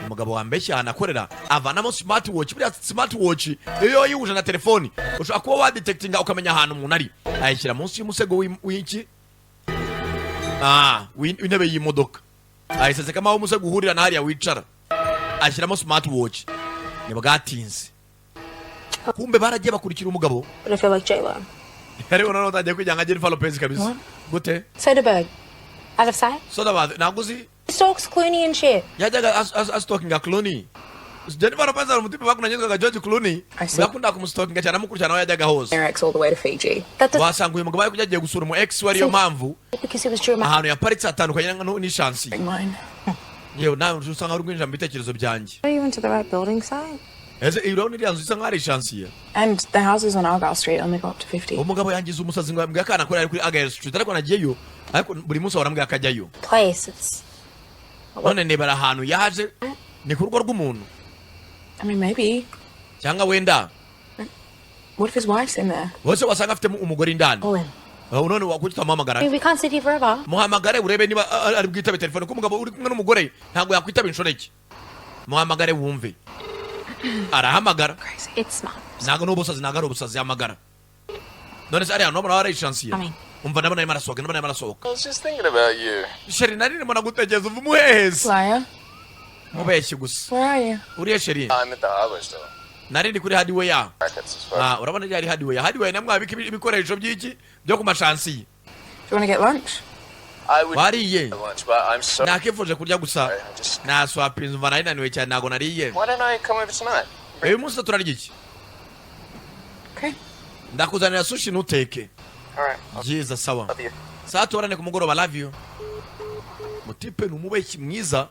umugabo wambeshya ahantu akorera, avanamo smart watch. Buriya smart watch iyo yihuje na telefoni, ushobora kuba wadetectinga ukamenya ahantu umuntu ari. Ayishyira munsi y'umusego w'iki, w'intebe y'imodoka, ayisesekamo aho umusego uhurira na hariya wicara, ashyiramo smart watch. Ntibwatinze, kumbe baragiye bakurikira umugabo. But I feel like J-Lo. Ariko noneho utangiye kwijyana nka Jennifer Lopez kabisa. Gute? Soderbergh. Out of sight? Soderbergh ntabwo uzi? Stalks Clooney and shit. Yajyaga astalkinga Clooney. Jennifer Lopez hari umutipe bakundanye yitwaga George Clooney, yakundaga kumustalkinga cyane, amukurikirana aho yajyaga hose. Ex all the way to Fiji. That does Wasanga uyu mugabo ari yagiye gusura umu ex we, ariyo mpamvu because it was during my ahantu yaparitse hatandukanye n'ishansi. Mine. Yewe, nawe usanga uri kwinjira mu bitekerezo byanjye. Are you into the right building site? Ese urabona iriya nzu isa nkaho ari ishansiye? And the houses on Argyle Street only go up to 50. Umugabo yangiza umusazi ngo yambwiye akana ko ari kuri Argyle Street, ariko nagiyeyo, ariko buri munsi ahora ambwiye akajyayo. Place. It's None nebara ahantu yaje ni ku rugo rw'umuntu. I mean, maybe. Cyangwa wenda What if his wife's in there? bose wasanga afitemo umugore indani. Call him. Oh, none wakuki utamuhamagara? I mean, we can't sit here forever. Muhamagare urebe niba ari bwitabe telefone, ko umugabo uri kumwe n'umugore ntabwo yakwitaba inshoreke. Muhamagare wumve. Arahamagara. It's smart. Ntabwo ni ubusazi, ntabwo ari ubusazi. Hamagara. None se ariya nubona ari ishansiye? I mean. Umva, ndabona arimo arasohoka, ndabona arimo arasohoka. I was just thinking about you. Chérie, nari ndimo nagutekereza. Uva umuhehesi. Liar. Mubeshyi gusa. Where are you? Uriya, chérie? I'm at the hardware store. Nari ndi kuri hardware. Brackets as well. Ah, urabona iriya ari hardware. Hardware namwe habika ibikoresho by'iki byo ku mashansiye. Do you want to get lunch? I would Wariye? lunch, but I'm so. Nakifuje kurya gusa naswapinze. Umva, nari naniwe cyane, ntabwo nariye. Why don't I come over tonight? Uyu munsi turarya iki? Okay. Ndakuzanira sushi, ntuteke. All right. Byiza, sawa. Love you. Sawa, tubarane ku mugoroba, love you. Mutipe ni umubeshyi mwiza,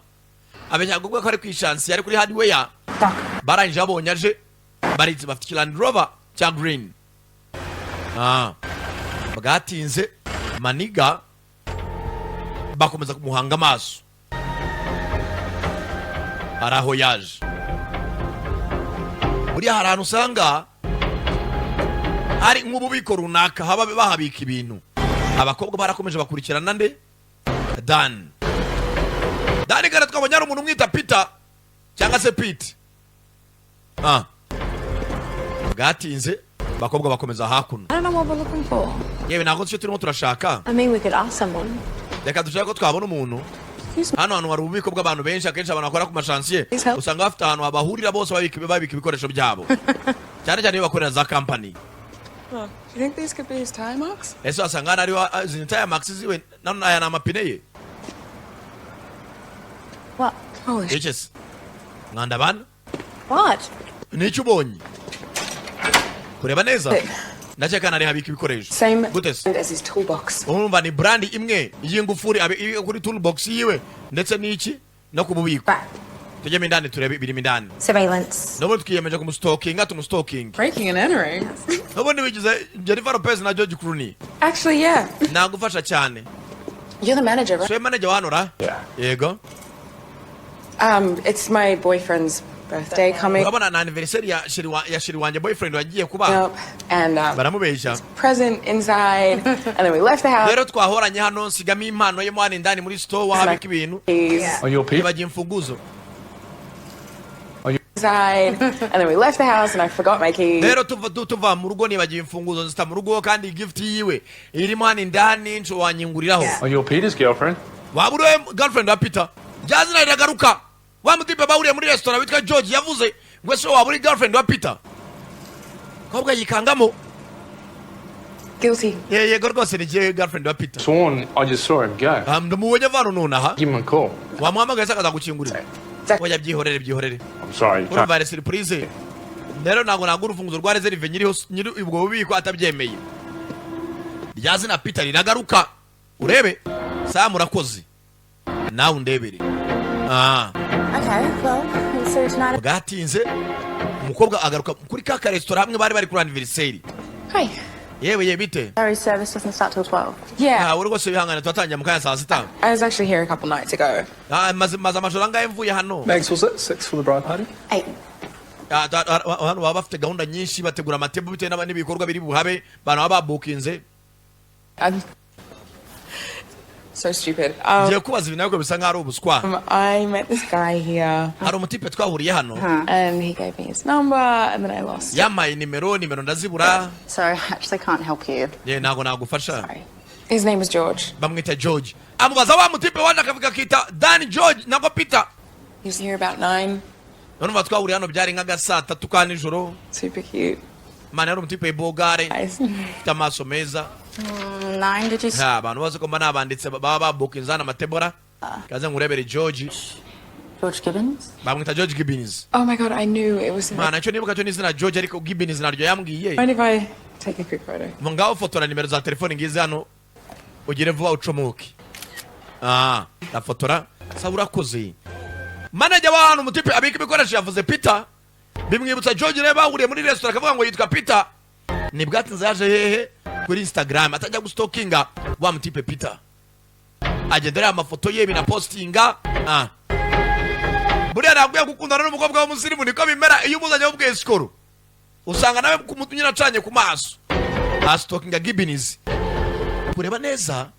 amenya kuvuga ko ari ku ishansi, ari kuri hardware. Barangije babonye aje, baritse bafite iki Rover cya green. Bwatinze, maniga bakomeza kumuhanga amaso. Hari aho yaje. Buriya hari ahantu usanga hari nk'ububiko runaka, haba bahabika ibintu. Abakobwa barakomeje bakurikirana nde? Dan. Dan gara twabonye hari umuntu umwita Peter cyangwa se Pete. Bwatinze, abakobwa bakomeza hakuno. I don't know what we're looking for. Yewe, ntabwo nzi icyo turimo turashaka. I mean, we could ask someone. Reka dushake ko twabona umuntu. Hano hantu hari ububiko bw'abantu benshi. Akenshi abantu bakora ku mashansiye usanga bafite ahantu bahurira bose babika ibikoresho byabo, cyane cyane iyo bakorera za kampani. Do you think these could be his tire marks? Ese wasanga hano hariho izi tire marks ziwe? Nano aya ni amapine ye. What? Holy Iki se mwanda bana? What? Nicyo ubonye? Kureba neza, ndakeka hano ari habika ibikoresho. Same Gute se? as his toolbox. Urumva ni brand imwe y'ingufuri iri kuri toolbox yiwe ndetse n'iki No ku bubiko. Tujyemo indani turebe ibirimo indani. Surveillance. N'ubundi twiyemeje kumustalkinga, tumustalkinga. Breaking and entering. N'ubundi wigize Jennifer Lopez na George Clooney. Actually, yeah. Nagufasha cyane. You're the manager, right? So manager wa hano ra? Yego. It's my boyfriend's birthday coming Urabona na anniversary ya chéri wanjye, boyfriend wagiye kuba. up, and Baramubeshya. present inside, and then we left the house. Rero twahoranye hano, nsigamo impano ye mo hano indani muri store wahabika ibintu. Keys Are you Peter? Nibagiye imfunguzo. Inside, and then we left the house, and I forgot my keys. Rero tuva mu rugo nibagiwe imfunguzo, nzita mu rugo, kandi gift yiwe irimo hano indani, nsho wanyinguriraho. Are you Peter's girlfriend? Waba uri we girlfriend wa Peter? Rya zina riragaruka, wa mutipe bahuriye muri resitora witwa George yavuze ngo: "Ese waba uri girlfriend wa Peter?" Kobwa yikangamo. Guilty. Yego rwose, ni jyewe girlfriend wa Peter. Sworn I just saw him go. Ah, ndamubonye avana nonaha. Give him a call. Wamuhamagaye se akazagukingurira? Oya, byihorere, byihorere. I'm sorry. You can't. Urumva hari surprise rero, ntabwo nagura urufunguzo rwa reserve nyiriho, nyiri ubwo bubiko atabyemeye. Rya zina Peter riragaruka, urebe saa murakoze nawe undebere. Ah. Okay, well, we'll see you tonight. Bwatinze umukobwa agaruka kuri ka karesitora hamwe bari bari kuri anniversary. Hi. Yewe ye, bite? Sorry, service doesn't start till 12. Yeah. Ntawe rwose, wihangane, turatangira mu kanya saa 6. I was actually here a couple nights ago. Ah, maze amajoro angahe mvuye hano. Max, was it 6 for the bride party? 8. Ah, hano baba bafite gahunda nyinshi, bategura amatebo bitewe n'ibikorwa biri buhabe, abantu baba babukinze. I'm so stupid. Ngiye kubaza ibintu ariko bisa nkaho ari ubuswa. I met this guy here, Hari umutipe twahuriye hano. and he gave me his number, and then I lost it. Yampaye nimero, nimero ndazibura. Sorry, I actually can't help you. Ye, ntabwo nagufasha. His name was George. Bamwita George. Amubaza wa mutipe waje akavuga akita Dan George nako Peter. He was here about 9. None twahuriye hano byari nk'aga saa 3 ka nijoro. Super cute. Mana, yari umutipe bogare, Nice. ufite amaso meza. 9, did you say? Nta abantu bazi ko mba nabanditse baba babukinze hano amatebora kaze ngurebere George. George Gibbons? Bamwita George Gibbons. Oh my God, I knew it was him. Mana, icyo nibuka cyo ni izina George, ariko Gibbons naryo yambwiye. Mind if I take a quick photo? Ngo ngaho fotora nimero za telefone ngize hano, ugire vuba ucomoke. Ah, ndafotora. Saba urakoze. Manager w'ahantu umutipe abika ibikoresho yavuze Peter, bimwibutsa George nawe bahuriye muri resitora akavuga ngo yitwa Peter. Ni bwatinze yaje hehe? Kuri Instagram, atajya gustalkinga wa mutipe Peter, agenda areba amafoto ye binapostinga. Ah, buriya ntabwo gukundana n'umukobwa w'umusirimu niko bimera, iyo umuzanye wubwiye sikoro usanga nawe ku mutwe nyine acanye ku maso. Astalkinga Gibbons, kureba neza,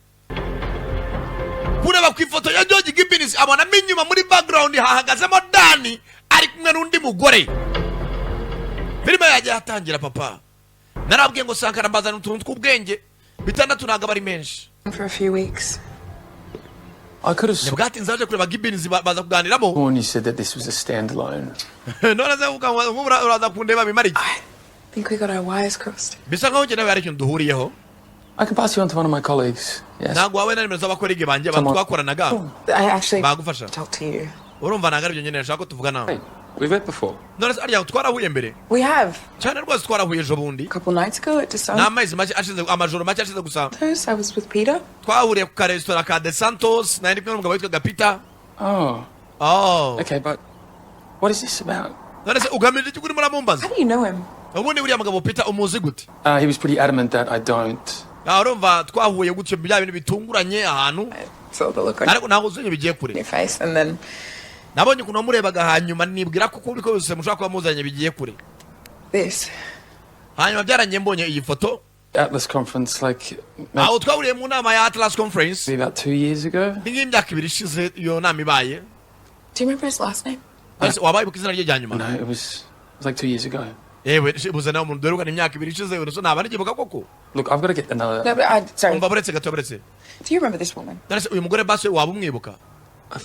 kureba ku ifoto ya George Gibbons, abonamo inyuma muri background hahagazemo Dani ari kumwe n'undi mugore. Filime yagiye atangira. Papa, narabwiye ngo Sankara mbazana utuntu tw'ubwenge, bitandatu ntabwo aba ari menshi. For a few weeks. I could have Ntibwatinze aje kureba Gibbons, baza kuganiramo. sworn you said that this was a standalone. None se nk'ubu uraza kundeba bimara iki? I think we got our wires crossed. Bisa nkaho njye nawe hari ikintu duhuriyeho. I can pass you on to one of my colleagues. Yes. Ntabwo wawe na nimero z'abakorege banjye, abantu twakoranaga, I actually bagufasha? talk to you. Urumva ntabwo aribyo nyine nshaka ko tuvugana. Hey, we've met before. None se arya twarahuye mbere? We have. Cyane rwose, twarahuye ejo bundi. A couple nights ago at Ni amezi make ashize, amajoro make ashize gusa. DeSantos. I was with Peter. Twahuriye ku karesitora ka De Santos, nari ndi kumwe n'umugabo witwaga Peter. Oh. Oh. Okay, but what is this about? None se ugamije iki urimo uramumbaza? How do you know him? Ubundi uriya mugabo Peter umuzi gute? He was pretty adamant that I don't. Ah, urumva twahuye gutyo bya bintu bitunguranye ahantu. Saw the look on Ariko ntabwo uzi bigiye kure. your face, and then Nabonye ukuntu wamurebaga, hanyuma nibwira ko uko bose mushobora kuba muzanye bigiye kure. this. Hanyuma byarangiye mbonye iyi foto. Atlas conference, like Aho twahuriye mu nama ya Atlas Conference. maybe about 2 years ago. Ni nk'imyaka 2 ishize iyo nama ibaye. Do you remember his last name? Ese wabaye ibuka izina rye rya nyuma? No, it was like 2 years ago. Yewe, buze nawe umuntu duherukana imyaka 2 ishize, so naba nigibuka koko? Look, I've got to get another. No, but I sorry. Umva, buretse gato, buretse. Do you remember this woman? None se uyu mugore basi waba umwibuka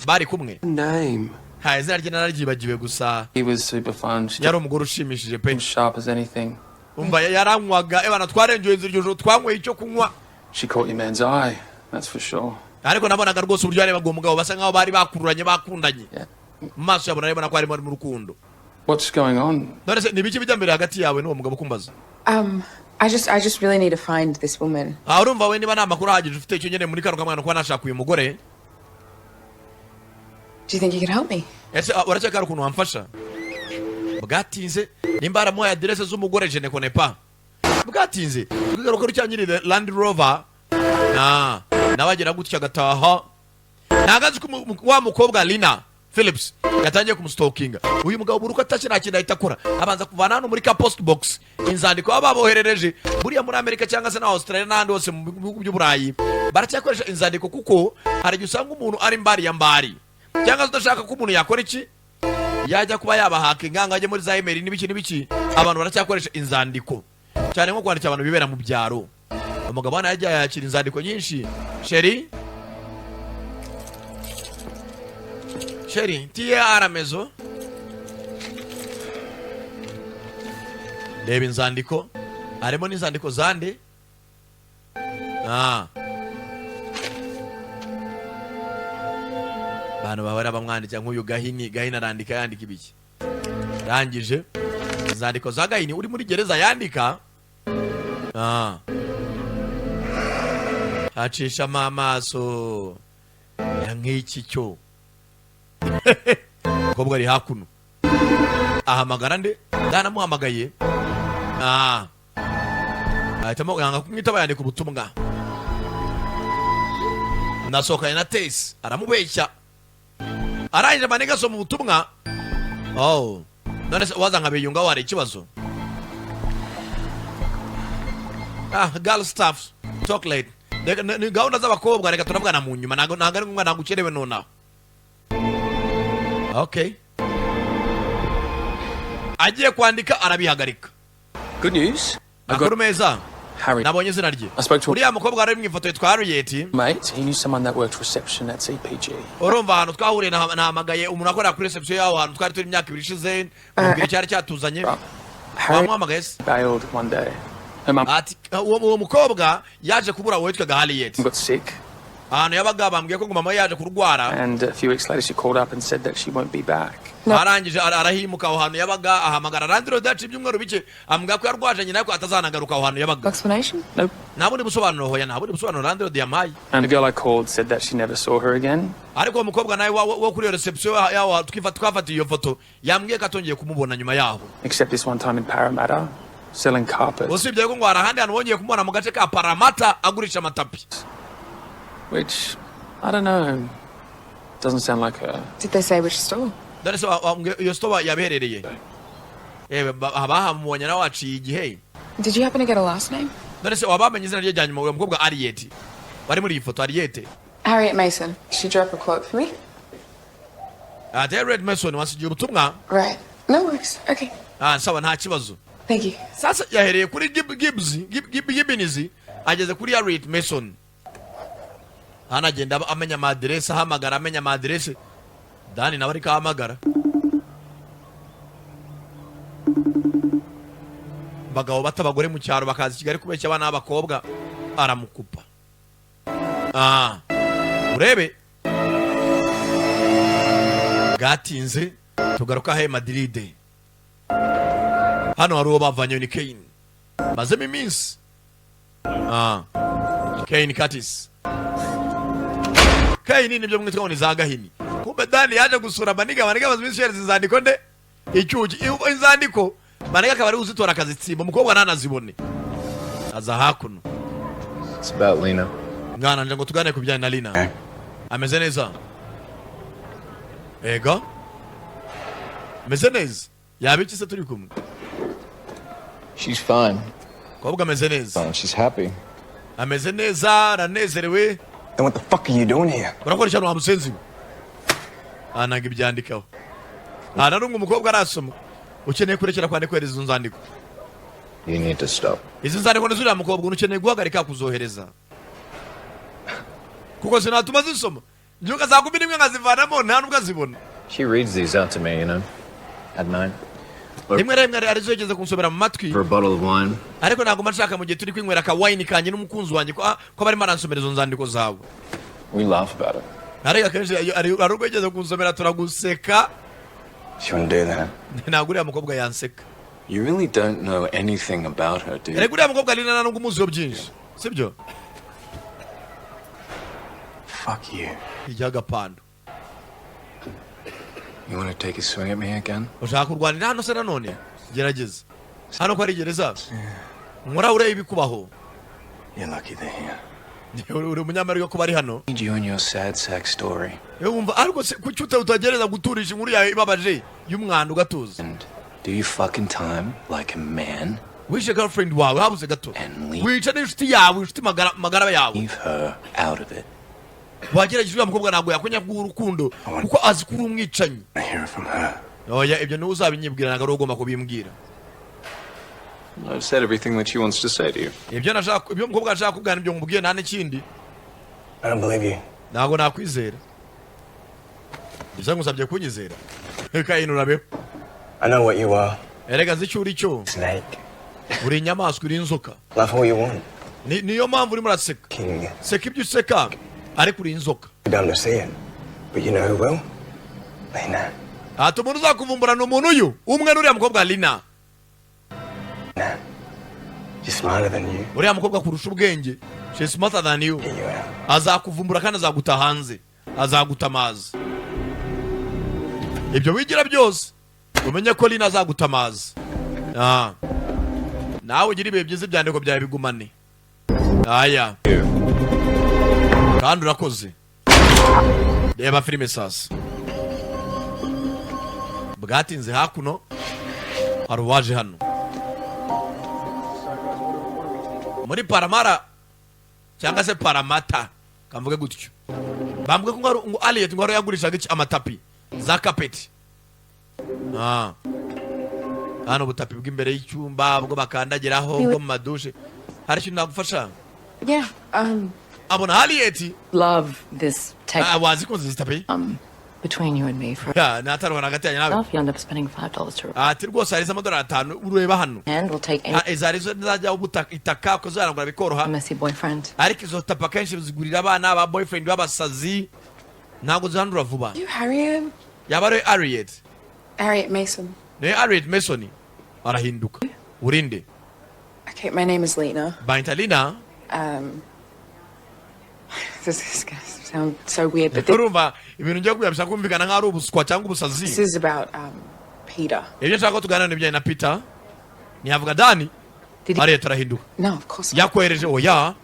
bari kumwe? Name. Ha, izina rye nararyibagiwe gusa. He was super fun. She Yari umugore ushimishije pe. sharp as anything. Umva, yaranywaga ebana, twarengewe inzira iryo joro, twanyweye icyo kunywa. She caught your man's eye, that's for sure. Ariko nabonaga rwose uburyo yarebaga uwo mugabo, basa nkaho bari bakururanye, bakundanye. Mu maso yabo narabona ko harimo mu rukundo. What's going on? None se ni ibiki bijya mbere hagati yawe n'uwo mugabo kumbaza? I just really need to find this woman. Aha, urumva we niba nta makuru ahagije ufite, icyo nkeneye muri kano kamwana kuba nashaka uyu mugore. Do you think you could help me? Ese uracyeka hari ukuntu wamfasha? Bwatinze, nimba haramuhaye aderese z'umugore, je ne connais pas. Bwatinze, tukigaruka kuri cya nyiri Land Rover, nawe agera gutya agataha, ntabwo azi ko wa mukobwa Lina Phillips yatangiye kumustalkinga. Uyu mugabo buri uko atashye nta kintu ahita akora, abanza kuvana hano muri ka post box inzandiko baba baboherereje. Buriya muri Amerika cyangwa se na Australia n'ahandi hose mu bihugu by'Uburayi baracyakoresha inzandiko, kuko hari igihe usanga umuntu ari mbari ya mbari, cyangwa se udashaka ko umuntu yakora iki, yajya kuba yabahaka inganga, ajye muri za email n'ibiki n'ibiki. Abantu baracyakoresha inzandiko cyane, nko kwandikira abantu bibera mu byaro. Umugabo hano yagiye yakira inzandiko nyinshi. Chérie, chérie, tu es à la maison? Reba inzandiko, harimo n'inzandiko zande. Abantu bahora bamwandikira nk'uyu Gahini. Gahini arandika, yandika ibiki? Rangije inzandiko za Gahini uri muri gereza yandika. Acishamo amaso ya nk'iki cyo. Umukobwa ari hakuno, ahamagara nde? Ndanamuhamagaye. Ahitamo yanga kumwitaba, yandika ubutumwa: "Nasohokanye na Tesi." Aramubeshya. Arangije maniga asoma ubutumwa. Oh, none se waza nkabiyungaho, hari ikibazo? Girl stuff, talk late. Ni gahunda z'abakobwa, reka turavugana mu nyuma. Ntabwo ari ngombwa, ntabwo ukerewe nonaha. Okay, agiye kwandika arabihagarika. Good news. Amakuru meza. Harry. Nabonye izina rye. I spoke to Uriya mukobwa wari mu ifoto yitwa Harriet. mate. He knew someone that worked reception at CPG. Urumva ahantu twahuriye, nahamagaye umuntu akorera kuri reception y'aho hantu twari turi imyaka 2 ishize, mubwira icyari cyatuzanye. Wamuhamagaye se? Bailed one day. Her mum Ati uwo mukobwa yaje kubura, uwo witwaga Harriet. got sick, Ahantu yabaga bambwiye ko ngo mama we yaje kurwara. and a few weeks later she called up and said that she won't be back. Arangije arahimuka aho hantu yabaga, ahamagara landlord yacu ibyumweru bike, ambwira ko yarwaje nyina, ko atazanagaruka aho hantu yabaga. Explanation? Nope. Nta bundi busobanuro, hoya, nta bundi busobanuro landlord yampaye. And the girl I called said that she never saw her again. Ariko uwo mukobwa nawe wo kuri iyo reception yaho twafatiye iyo foto yambwiye ko atongeye kumubona nyuma yaho. Except this one time in Parramatta, selling carpets, Usibye ko ngo hari ahandi hantu bongeye kumubona mu gace ka Paramata agurisha amatapi. which, I don't know, doesn't sound like her. Did they say which store? Dore se iyo store yabiherereye, yewe, bahamubonye nawe waciye igihe. Did you happen to get a last name? Dore se wabamenye izina rye rya nyuma, uwo mukobwa Harriet wari muri iyi foto, Harriet? Harriet Mason. She drew up a quote for me. Ati Harriet Mason wasigiye ubutumwa. Right. No worries. Okay. Sawa, nta kibazo. Thank you. Sasa yahereye kuri Gibbs, Gibbons, ageze kuri Harriet Mason. Hano agenda amenya amadirese, ahamagara amenya amadirese. Dani nawe ariko ahamagara abagabo bata abagore mu cyaro bakaza i Kigali kubeshya abana b'abakobwa, aramukupa. Urebe bwatinze, tugaruka he Madrid. Hano hari uwo bavanye, ni Kane, mazemo iminsi. Kane Curtis, Kane nibyo mwitwa ngo ni za Gahini. Kumbe Dani yaje gusura Maniga. Maniga amaze iminsi yohereza inzandiko nde icyuki inzandiko, Maniga akaba ari uzitora akazitsimba, umukobwa ntanazibone. Aza hakuno. It's about Lena. Mwana, nje ngo tuganire ku bijyanye na Lina. Ameze neza? Ego, ameze neza. Yaba iki se turi kumwe? She's fine. Kobwa ameze neza. Fine. She's happy. Ameze neza, aranezerewe. Then what the fuck are you doing here? Urakora ishyano wa musenzi we? Ntabwo ibyandikaho nta na rumwe umukobwa arasoma. Ukeneye kurekera kwandika, kohereza izo nzandiko. You need to stop. Izi nzandiko ni zuriya mukobwa, ukeneye guhagarika kuzohereza kuko sinatuma zisoma. Mbyuka saa 11 nkazivanamo, nta nubwo azibona. She reads these out to me, at 9. Rimwe na rimwe arizo yigeze kunsomera mu matwi. For a bottle of wine. Ariko ntabwo mba nshaka mu gihe turi kwinywera aka wine kanjye n'umukunzi wanjye ko barimo aransomera izo nzandiko zawe. We laugh about it. Ariko akenshi hari ubwo yigeze kunsomera turaguseka. She wouldn't do that. Ntabwo uriya mukobwa yanseka. You really don't know anything about her, do you? Erega uriya mukobwa Lina nta nubwo umuziho byinshi, sibyo? Fuck you. Iry'agapando. You want to take a swing at me again? Ushaka kurwanira hano se nanone? Gerageza hano ko ari gereza, nkora ureba ibikubaho. You're lucky they're here. Uri umunyamahirwe kuba ari hano. Need you and your sad sack story. Yewe, wumva ariko se kuki utagereza guturisha inkuru yawe ibabaje y'umwanda ugatuza? Do you fucking time like a man? Wishe girlfriend wawe habuze gato, wica n'inshuti yawe, inshuti magara magara yawe. Leave her out of it. Wagerageje, uriya mukobwa ntabwo yakwenya kuguha urukundo kuko azi ko uri umwicanyi. I hear it from her. Oya, ibyo niwe uzabinyibwira, ntabwo ari wowe ugomba kubimbwira. I've said everything that she wants to say to you. Ibyo nashaka, ibyo umukobwa ashaka kubwira nibyo nkubwiye, nta n'ikindi. I don't believe you. Ntabwo nakwizera gusa, ngusabye kunyizera, reka urabeho. I know what you are. Erega nzi icyo uri cyo. Snake. Uri inyamaswa, uri inzoka. Laugh all you want. Niyo mpamvu urimo uraseka. King. Seka ibyo useka, ariko uri inzoka. You're dumb to see it. But you know who will? Lena. Ati umuntu uzakuvumbura ni umuntu uyu umwe, n'uriya mukobwa Lina. She's smarter than you. Uriya mukobwa kurusha ubwenge, she's smarter than you, azakuvumbura kandi azaguta hanze, azagutamaza. Ibyo wigira byose, umenye ko Lina azagutamaza. Ah. Nawe ugira ibihe byiza, ibyandiko byawe bigumane aya, kandi urakoze. Reba filime sasa. Bwatinze, hakuno hari uwaje hano muri Paramara cyangwa se Paramata, kamvuge gutyo. Bambwe ko ngo Aliyeti ngo yagurishaga iki? Amatapi, za kapeti. Ah. Hano ubutapi bw'imbere y'icyumba, bwo bakandagiraho, bwo mu madushe. Hari ikintu nagufasha? Yeah. Abona Harriet. Love this tech. Ah, wazikunze izi tapi. Between you and me, for Ya, natarubona hagati yanjye nawe. you end up spending $5 to. Ati rwose hari amadolari 5, ureba hano. And we'll take any Ah, izo arizo nzajya ubutaka itaka ukazarangura bikoroha. messy boyfriend. Ariko izo tapi akenshi zigurira abana ba boyfriend b'abasazi, ntabwo zihandura vuba. You Harriet? Yaba ari Harriet? Harriet Mason. Ni Harriet Mason. Arahinduka, urinde? Okay, my name is Lena. Banyita Lina. This is gonna sound so weird, but this Urumva ibintu ngiye kubwira bishaka kumvikana nk'aho ari ubuswa cyangwa ubusazi. is about Peter. Ibyo nshaka ko tuganira n'ibijyanye na Peter. Ntiyavuga Dani. Harriet arahinduka. No, of course not. Yakohereje? Oya,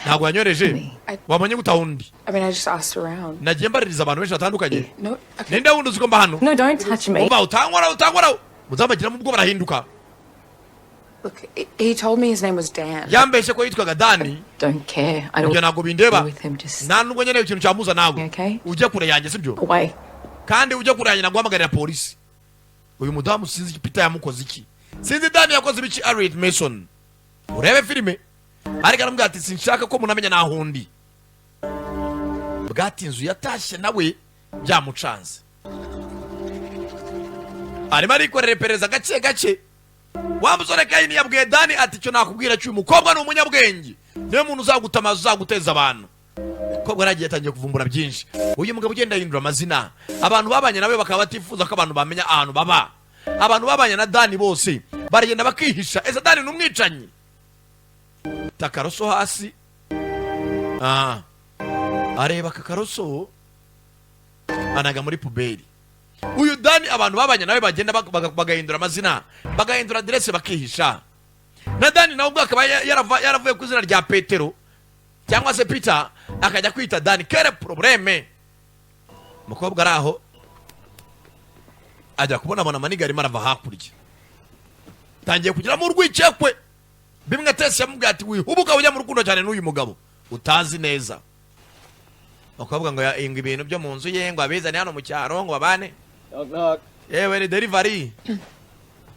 ntabwo yanyoreje. Wabonye gutaha undi? I mean, I just asked around. Nagiye mbaririza abantu benshi batandukanye. No, Ninde wundi uzi ko mba hano? No, don't touch me. Umva, utankora, utankora. Muzamagiramo ubwo barahinduka. Look, he told me his name was Dan. Yambeshye ko yitwaga Dani. Don't care. I don't Ibyo ntabwo bindeba. with him. Just Nta nubwo nkeneye ikintu cyamuza nawe. Okay? Ujye kure yanjye, sibyo? Away. Kandi ujye kure yanjye, naguhamagarira polisi. Uyu mudamu sinzi Peter yamukoze iki, sinzi Dani yakoze ibiki Harriet Mason. Urebe filime. Ariko aramubwira ati sinshaka ko munamenya naho undi. Bwatinze, yatashye nawe byamucanze, arimo arikorera iperereza gake gake. Wa musore Kayini yabwiye Dani ati icyo nakubwira cy'uyu mukobwa, ni umunyabwenge, niwe muntu uzagutamaza, uzaguteza abantu. Umukobwa yaragiye atangiye kuvumbura byinshi. Uyu mugabo ugenda ahindura amazina, abantu babanye nawe bakaba batifuza ko abantu bamenya ahantu baba. Abantu babanye na Dani bose baragenda bakihisha. Ese Dani ni umwicanyi? Takaroso hasi. Ah. Areba aka karoso, anaga muri poubelle. Uyu Dani abantu babanye nawe bagenda bagahindura amazina, bagahindura aderese, bakihisha. Na Dani nawe ubwo akaba yaravuye ku izina rya Petero cyangwa se Peter, akajya kwita Dani. Quel problème! Umukobwa ari aho, ajya kubona abona amaniga arimo arava hakurya, tangiye kugiramo urwikekwe. Bimwe tesi yamubwiye ati wihubuka ujya mu rukundo cyane n'uyu mugabo utazi neza. Bakobwa ngo ngo ibintu byo mu nzu ye ngo abizane hano mu cyaro ngo babane. Yewe, ni delivery,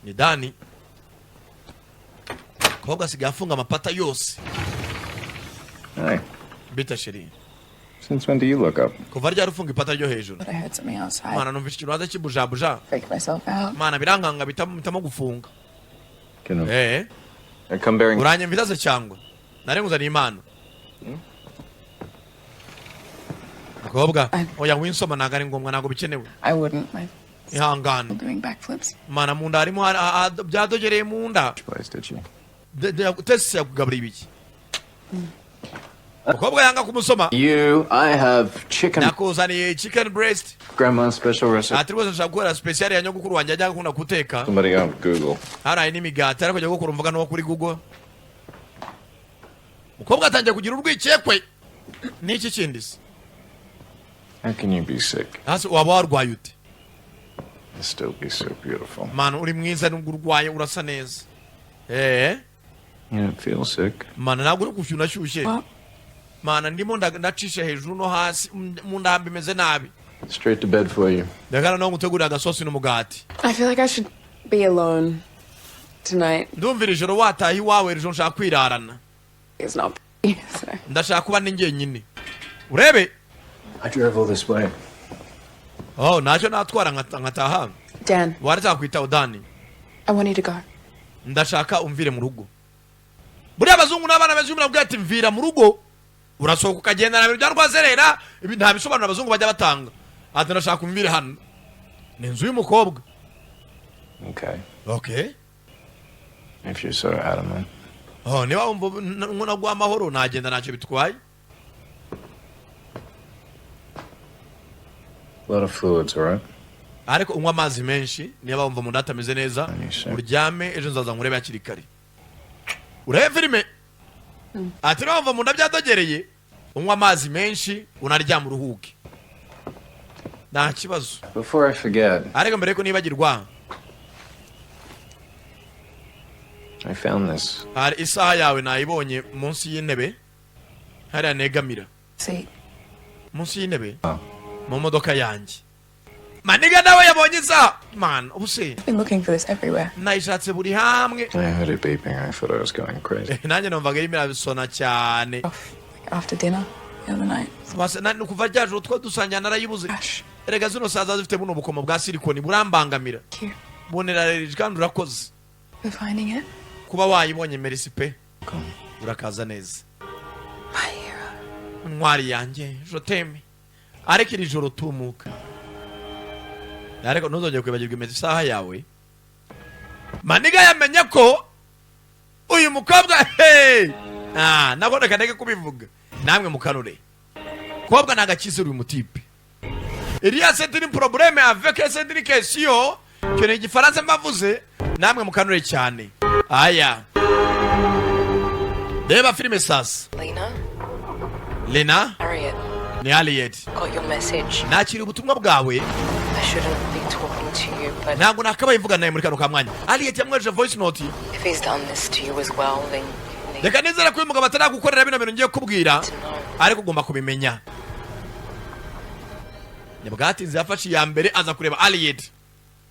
ni Dani. Kobwa asigaye afunga amapata yose. Hey, Bita chérie. since when do you look up? Kuva ryari ufunga ipata ryo hejuru? But I heard something outside. Mana, numvise ikintu hanze kibujabuja. Freaked myself out. Mana, birankanga, bitamo gufunga. Can Eh. I come bearing? Uranyumvira se cyangwa nari nguzaniye impano? Mukobwa, oya, winsoma, ntabwo ari ngombwa, ntabwo bikenewe. I wouldn't. My Ihangane. doing backflips. Mana, mu nda harimo byadogereye mu nda. Place, did you? Tesi yakugaburiye ibiki? Umukobwa yanga kumusoma. You, I have chicken. Nakuzaniye chicken breast. Grandma's special recipe. Ati rwose nshaka gukora special ya nyogokuru wanjye ajya akunda guteka. Somebody on Google. Haraye n'imigati, ariko nyogokuru mvuga n'uwo kuri Google. Umukobwa atangiye kugira urwikekwe n'iki kindi se? How can you be sick Hasi waba warwaye ute and still be so beautiful? Manu, uri mwiza nubwo urwaye, urasa neza. You don't feel sick. Mana, ntabwo uri gushyuha, unashyushye mana. Ndimo ndacisha hejuru no hasi, mu nda bimeze nabi. Straight to bed for you. Reka noneho ngutegurire agasosi n'umugati. I feel like I should be alone tonight. Ndumvira ijoro wataha iwawe, ejo nshaka kwirarana. It's not so. Ndashaka kuba ndi njyenyine, urebe. I drove all this way. Oh, ntacyo natwara nkataha. Dan, Waretse Dani. I want you to go. Ndashaka umvire mu rugo. Buriya abazungu n'abana beza, umuntu ati mvira mu rugo, urasohoka ukagenda na bintu bya rwazerera. Ibi nta bisobanuro abazungu bajya batanga. Ati ndashaka umvire hano, ni inzu y'umukobwa. Okay. Okay. If you're so adamant. Oh, niba wumva naguha amahoro, nagenda, ntacyo bitwaye. A lot of fluids, all right? Ariko unywa amazi menshi niba wumva mu nda hatameze neza. Uryame, ejo nzaza nkurebe hakiri kare, urebe filime. Ati niba wumva mu nda byadogereye, unywa amazi menshi, unaryama uruhuke, nta kibazo. Before I forget, Ariko mbere yuko nibagirwa, I found this. hari isaha yawe nayibonye munsi y'intebe hariya negamira. See. Munsi y'intebe mu modoka yanjye. Maniga nawe yabonye isaha, man, ubu se I've been looking for this everywhere. nayishatse buri hamwe. I heard it beeping. I thought I was going crazy. Nanjye numvaga irimo irabisona cyane. After dinner the other night. Kuva rya joro two dusangira narayibuze. Erega zino saza zifite buno bukomo bwa silikoni burambangamira, bonera kandi urakoze For finding it. kuba wayibonye. Merci pe, urakaza neza, ntwari yanjye, je t'aime. Ariko iri joro tumuka, ariko ntuzongere kwibagirwa impeta, isaha yawe. Maniga yamenye ko uyu mukobwa, hey! Ah, nabwo reka ndeke kubivuga, namwe mukanure. Kobwa ntabwo akizera uyu mutipe. Iriya c'est une problème avec, c'est une question. Icyo ni igifaransa mbavuze, namwe mukanure cyane. Aya, reba filime sasa. Lena? Lena. Harriet, Ni Harriet. got your message. Nakiriye ubutumwa bwawe. I shouldn't be talking to you, but Ntabwo nakabaye mvuga nawe muri kano ka mwanya. Harriet yamwohereje voice note. if he's done this to you as well, then you need Reka nizere ko uyu mugabo ataragukorera bino bintu ngiye kubwira, ariko ugomba kubimenya. Nyabwatinze yafashe iya mbere aza kureba Harriet.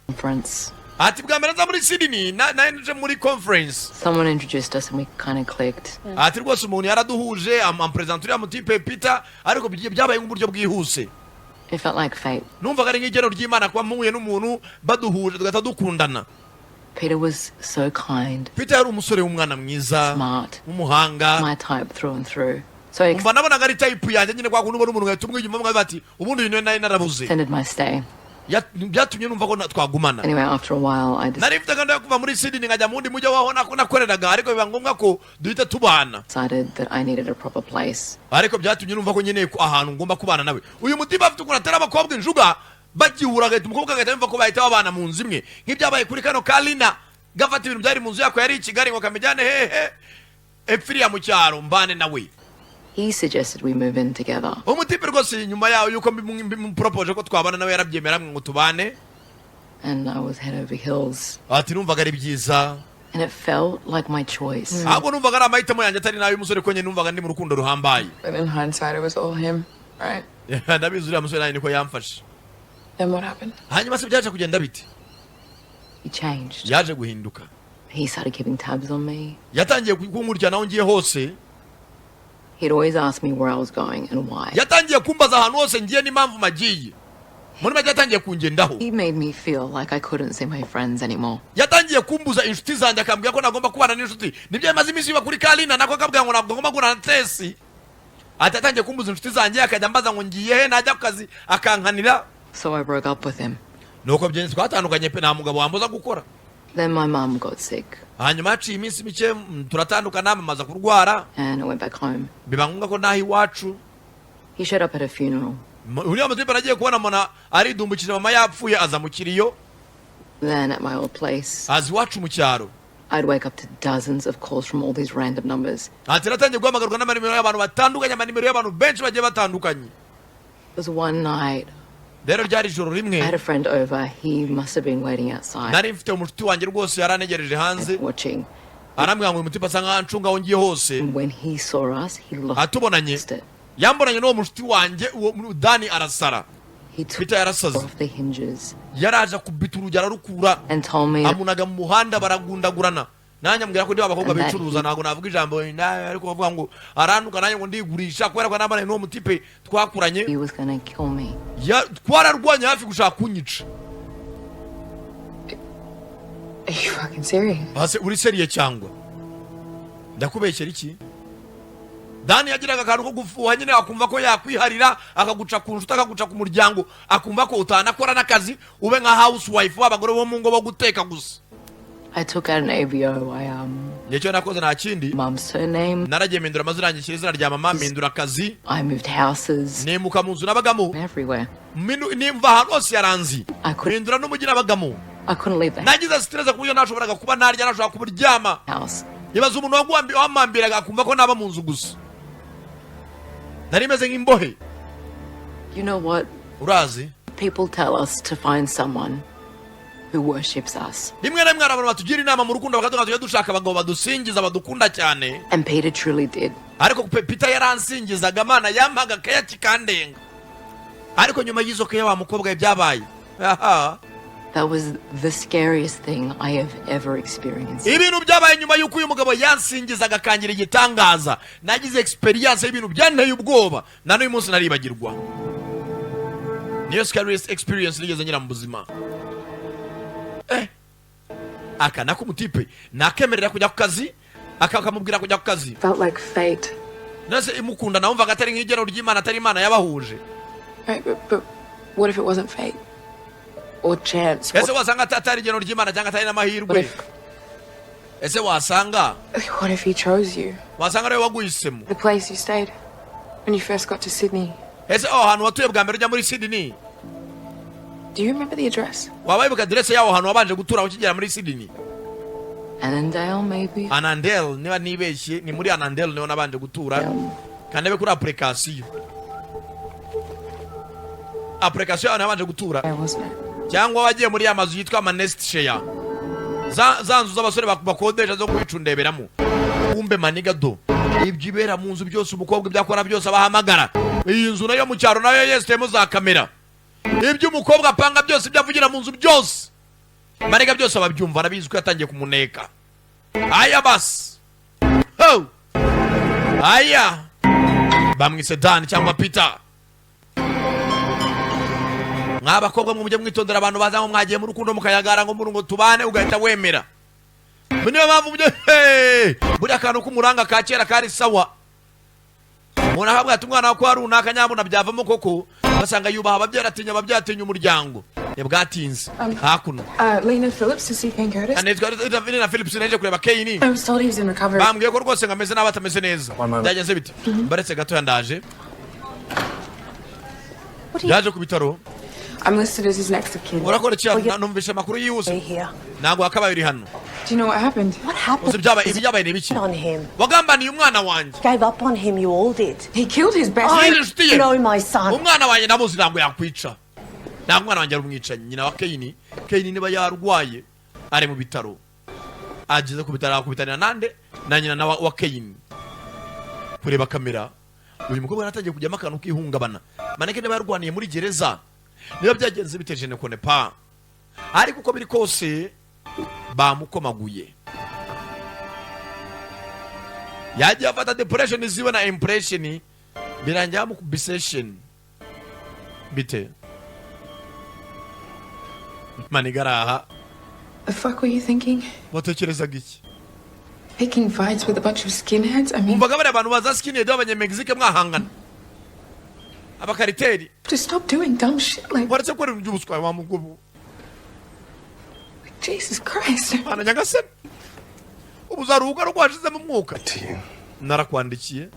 Conference. Ati bwa mbere nza muri Sydney naje muri conference. Someone introduced us and we kind of clicked. Ati rwose umuntu yaraduhuje, amperezida uriya mutipe Peter, ariko byabaye nk'uburyo bwihuse. It felt like fate. Numvaga ari nk'igeno ry'Imana kuba mpuye n'umuntu baduhuje tugahita dukundana. Peter was so kind, Peter yari umusore w'umwana mwiza, smart, w'umuhanga. my type through and through. So I Umva, nabonaga ari type yanjye nyine, kwa kundi ubona umuntu ugahita umwiyumva mwavuga ati ubundi uyu niwe nari narabuze. extended my stay. Byatumye numva ko twagumana. Anyway, after a while, I Nari mfite gahunda yo kuva muri Sydney nkajya mu wundi mujyi waho nakoreraga, ariko biba ngombwa ko duhita tubana. decided that I needed a proper place. Ariko byatumye numva ko nkeneye ahantu ngomba kubana nawe. Uyu mutima afite ukuntu atari abakobwa injuga bagihura, agahita umukobwa agahita yumva ko bahita babana mu nzu imwe, nk'ibyabaye kuri kano ka Lina, gafata ibintu byari mu nzu yako yari i Kigali ngo kamijyane hehe epfiriya mu cyaro mbane nawe. He suggested we move in together. Umutipe rwose nyuma yaho yuko mbimuporopoje ko twabana, nawe yarabyemera ngo tubane. And I was head over heels. Ati numvaga ari byiza. And it felt like my choice. Ahubwo numvaga ari amahitamo yanjye atari n'ay'umusore, ko njye numvaga ndi mu rukundo ruhambaye. But in hindsight, it was all him, right? Ndabizi, uriya musore nawe niko yamfashe. Then what happened? Hanyuma se byaje kugenda bite? He changed. Yaje guhinduka. He started keeping tabs on me. Yatangiye kunkurikirana aho ngiye hose. He'd always ask me where I was going and why. Yatangiye kumbaza ahantu hose ngiye n'impamvu magiye. Muri make yatangiye kungendaho. He made me feel like I couldn't see my friends anymore. Yatangiye kumbuza inshuti zanjye, akambwira ko nagomba kubana n'inshuti. Nibyo bimaze iminsi biba kuri Karina, nako akabwira ngo ntabwo ngomba guhura na Tesi. Ati yatangiye kumbuza inshuti zanjye, akajya ambaza ngo ngiye he, najya ku kazi akankanira. So I broke up with him. Nuko byenze, twatandukanye pe, nta mugabo wambuza gukora. Then my mum got sick Hanyuma haciye iminsi mike turatandukana, mamaza kurwara and I went back home. Biba ngombwa ko naho iwacu. He showed up at a funeral. Uriya mutipe nagiye kubona mbona aridumbukije, mama yapfuye, aza mu kiriyo. Then at my old place, Aza iwacu mu cyaro. I'd wake up to dozens of calls from all these random numbers. Ati natangiye guhamagarwa n'amanimero y'abantu batandukanye, amanimero y'abantu benshi bagiye batandukanye. It was one night. Rero ryari ijoro rimwe. I had a friend over. He must have been waiting outside, Nari mfite umushuti wanjye rwose, yaranegereje hanze watching. Arambwira ngo uyu mutipe asa nkaho ancunga aho ngiye hose. When he saw us, he lost Atubonanye it. yambonanye n'uwo mushuti wanjye, uwo Dani, arasara. He took Peter yarasaze. off the hinges Yaraje akubita urugi ararukura and told me amunaga mu muhanda, baragundagurana. Nanjye ambwira ko ndi abakobwa And that bicuruza, ntabwo navuga ijambo ariko bavuga ngo arantuka, nanjye ngo ndigurisha kubera ko nambonanye n'uwo mutipe twakuranye. He was gonna kill me. Twararwanye hafi gushaka kunyica. Are you fucking serious? Hase uri sérieux cyangwa ndakubeshyera iki? Dani yagiraga akantu ko gufuha nyine, akumva ko yakwiharira, akaguca ku nshuti, akaguca ku muryango, akumva ko utanakora n'akazi, ube nka housewife w'abagore bo mu ngo bo guteka gusa. I took out an ABO. I Nicyo nakoze, nta kindi. Mom's surname. Naragiye mpindura amazina yanjye, nshyira izina rya mama, mpindura akazi. I moved houses. Nimuka mu nzu nabagamo. Everywhere. Nimva ahantu hose yaranzi, mpindura n'umujyi nabagamo. I couldn't leave the Nagize stress ku buryo nashoboraga kuba narya, nashobora kuburyama. House. Ibaza umuntu wamambiraga akumva ko naba mu nzu gusa, nari meze nk'imbohe. You know what? Urazi? People tell us to find someone who worships us. Rimwe na rimwe hari abantu batugira inama mu rukundo, bakatubwira tujye dushaka abagabo badusingiza, badukunda cyane. And Peter truly did. Ariko Peter yaransingizaga, Mana yampaga keya kikandenga, ariko nyuma y'izo keya wa mukobwa we byabaye aha. That was the scariest thing I have ever experienced. Ibintu byabaye nyuma y'uko uyu mugabo yansingizaga akangira igitangaza, nagize experience y'ibintu byanteye ubwoba, na n'uyu munsi naribagirwa. Niyo scariest experience nigeze ngira mu buzima. Aka nako umutipe nakemerera kujya ku kazi, akamubwira kujya ku kazi. Felt like fate. Nase imukunda, nawumvaga atari nk'igeno ry'Imana, atari Imana yabahuje. Right, but what if it wasn't fate? Or chance? Ese wasanga atari igeno ry'Imana cyangwa atari n'amahirwe? Ese wasanga What if he chose you? Wasanga ariwe waguhisemo. The place you stayed when you first got to Sydney. Ese aho hantu watuye bwa mbere ujya muri Sydney? Do you remember the address? Waba wibuka aderese y'aho hantu wabanje gutura ukigera muri Sydney? Annandale, maybe? Annandale, niba nibeshye ni muri Annandale niho nabanje gutura. Kandi abe kuri application y'ahantu nabanje gutura, cyangwa wagiye muri ya mazu yitwa ama nest share, za nzu z'abasore bakodesha zo kwicundeberamo. Kumbe maniga do ibyo ibera mu nzu byose, umukobwa ibyo akora byose abahamagara. Iyi nzu nayo mu cyaro nayo yesitemo za kamera, ibyo umukobwa apanga byose, ibyo avugira mu nzu byose, maniga byose ababyumva, arabizi ko yatangiye kumuneka. Aya basi ho aya bamwise Dan cyangwa Peter. Mw'abakobwa mwe mujye mwitondera abantu baza ngo mwagiye mu rukundo, mukayagara ngo muri ngo tubane, ugahita wemera. Niyo mpamvu mujye. Hey! Buriya akantu k'umuranga ka kera kari sawa, umuntu akavuga ati umwana wa kwa runaka nyabuna byavamo koko, ugasanga yubaha ababyeyi, atinya ababyeyi, atinya umuryango. Ntibwatinze hakuno. Lena Phillips to see Ken Curtis. Nitwa Lena Phillips, naje kureba Kane. I was told he was in recovery. Bambwiye ko rwose ngo ameze nabi, atameze neza. Byagenze bite? Baretse gatoya, ndaje. Yaje ku bitaro. I'm listed as his next of kin. Urakora iki hano? Numvishe amakuru yihuse, ntabwo wakabaye uri hano. Do you know what happened? What happened? Uzi byabaye? Ibyabaye ni ibiki? On him. Wagambaniye umwana wanjye. Gave up on him, you all did. He killed his best. Yishe inshuti ye. Know my son. Umwana wanjye ndamuzi, ntabwo yakwica, ntabwo umwana wanjye ari umwicanyi. Nyina wa Keyini, Keyini niba yarwaye ari mu bitaro, ageze ku bitaro akubitanira nande? Na nyina na wa Keyini. Kureba kamera, uyu mukobwa yaratangiye kujyamo akantu k'ihungabana. Maneke niba yarwaniye muri gereza, niba byagenze bite, je ne connais pas, ariko uko biri kose bamukomaguye, yagiye afata depression ziwe na impression, birangira bamukubisation bite manigaraha. The fuck were you thinking? Watekerezaga iki? Picking fights with a bunch of skinheads? I mean, Umvaga bariya bantu baza skinhead b'abanyamegizike mwahangana, abakariteri? To stop doing dumb shit like Waretse gukora ibintu by'ubuswa wa mugabo. Jesus Christ. Mana nyagasani, ubu uzaruhuka rwashizemo umwuka. Narakwandikiye,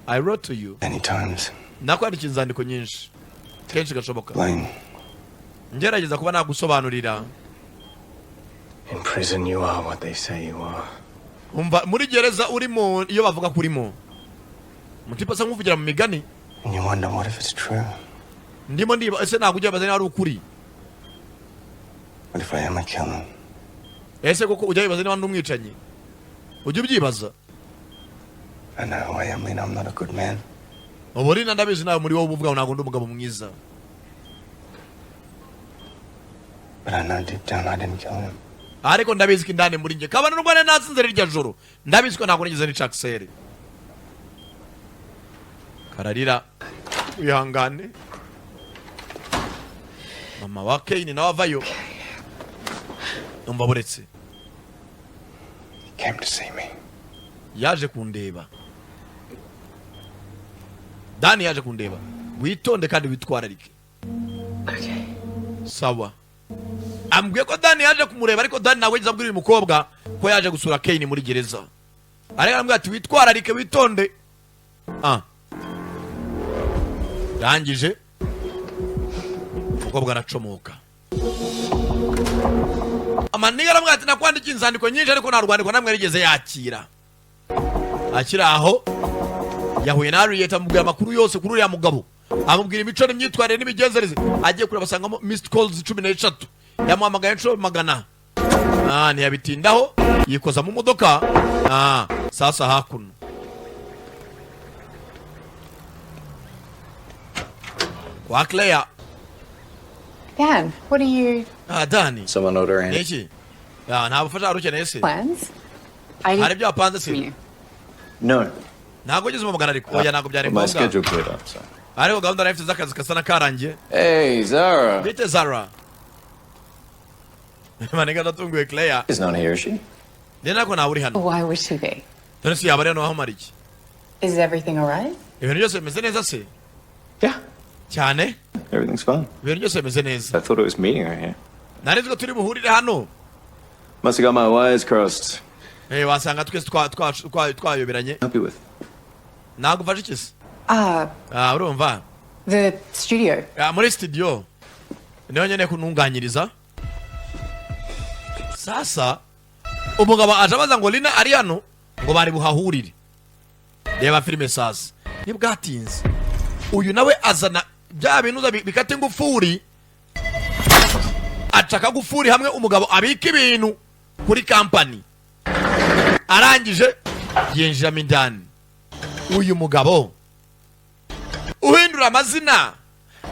I wrote to you Many times. Nakwandikiye inzandiko nyinshi kenshi gashoboka, Blaine, ngerageza kuba nagusobanurira. in prison you are what they say you are. Umva, muri gereza urimo iyo bavuga ko urimo mutipe asa nk'uvugira mu migani. And you wonder, what if it's true? Ndimo ndiba ese ntabwo ujya wibaza niba ari ukuri? What if I am a killer? Ese koko ujya wibaza niba ndi umwicanyi? Ujya ubyibaza? I know who I am, Lena. I'm not a good man. Ubu rina ndabizi, nawe muri wowe uba uvuga ngo ntabwo ndi umugabo mwiza. But I know deep down I didn't kill him. Ariko ndabizi ko indani muri njye, kabona n'ubwo nari natsinze rirya joro, ndabizi ko ntabwo nigeze nica Axel. Kararira, wihangane. Mama wa Kane nawe avayo. Umva, buretse. He came to see me. Yaje kundeba, Dani yaje kundeba. Witonde kandi witwararike. Sawa. Ambwiye ko Dani yaje kumureba, ariko Dani ntabwo yigeze abwira uyu mukobwa ko yaje gusura Kane muri gereza, ariko aramubwira ati witwararike, witonde. Ah, rangije umukobwa aracomoka. Amaniga aramubwira ati nakwandikiye inzandiko nyinshi, ariko nta rwandiko namwe yarigeze yakira. Akiri aho, yahuye na Harriet, amubwira amakuru yose kuri uriya mugabo, amubwira imico n'imyitwarire n'imigenzereze. Agiye kureba asangamo missed calls 13, yamuhamagaye inshuro 100. Ah, ntiyabitindaho, yikoza mu modoka. Ah, sasa hakuno kwa Claire. Dan, what are you Ah, Dani. Someone order Ni iki? Ah, nta bufasha wari ukeneye se? Plans? Hari ibyo wapanze se? No. Ntabwo ugeze umugana, ariko oya, ntabwo byari My ngombwa. schedule cleared up, so. Ariko gahunda nari mfite z'akazi kasa n'akarangiye. Hey, Zara. Bite, Zara? Maniga ndatunguye Claire. Is not here, is she? Ni nako nawe uri hano. Why would she be? None se yaba ari hano wahumara iki? Is everything all right? Ibintu byose bimeze neza se? Yeah. Cyane. Everything's fine. Ibintu byose bimeze neza. I thought it was meeting her here. Nari nzi ko turi buhurire hano. Must have got my wires crossed. Eh, wasanga twese twayoberanye. Help you with. Nagufasha iki se? Ah, Ah, urumva the studio. Ah, muri studio niho nkeneye kuntunganyiriza. Sasa umugabo aje abaza ngo Lina ari hano, ngo bari buhahurire. Reba filime sasa, ntibwatinze uyu nawe azana bya bintu bikata ingufuri, aca akagufuri hamwe umugabo abika ibintu kuri kampani. Arangije yinjiramo indani. Uyu mugabo uhindura amazina,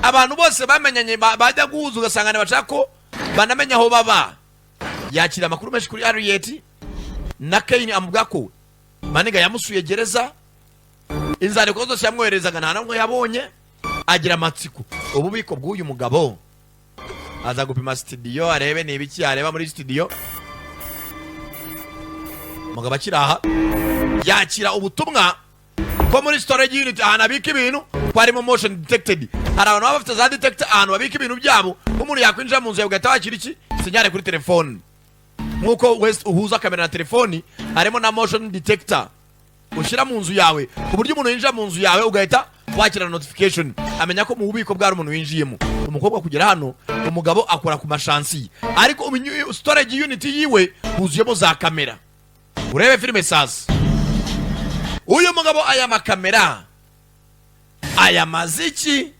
abantu bose bamenyanye bajya guhuza ugasanga ntibashaka ko banamenya aho baba. Yakira amakuru menshi kuri Harriet na Kane, amuvuga ko Maniga yamusuye gereza, inzandiko zose yamwoherezaga nta n'umwe yabonye. Agira amatsiko ububiko bw'uyu mugabo, aza gupima studio arebe ni ibiki yareba muri studio. Umugabo akiri aha yakira ubutumwa ko muri storage unit, ahantu abika ibintu, ko harimo motion detected. Hari abantu baba bafite za detector ahantu babika ibintu byabo, nk'umuntu yakwinjira mu nzu yawe ugahita wakira iki signal kuri telefone, nk'uko wese uhuza kamera na telefoni. Harimo na motion detector ushyira mu nzu yawe, ku buryo umuntu yinjira mu nzu yawe ugahita wakira notification, amenya ko mu bubiko bwari umuntu winjiyemo. Umukobwa kugera hano, umugabo akora ku mashansi, ariko storage unit yiwe huzuyemo za kamera. Urebe filime sasa, uyu mugabo aya makamera aya maziki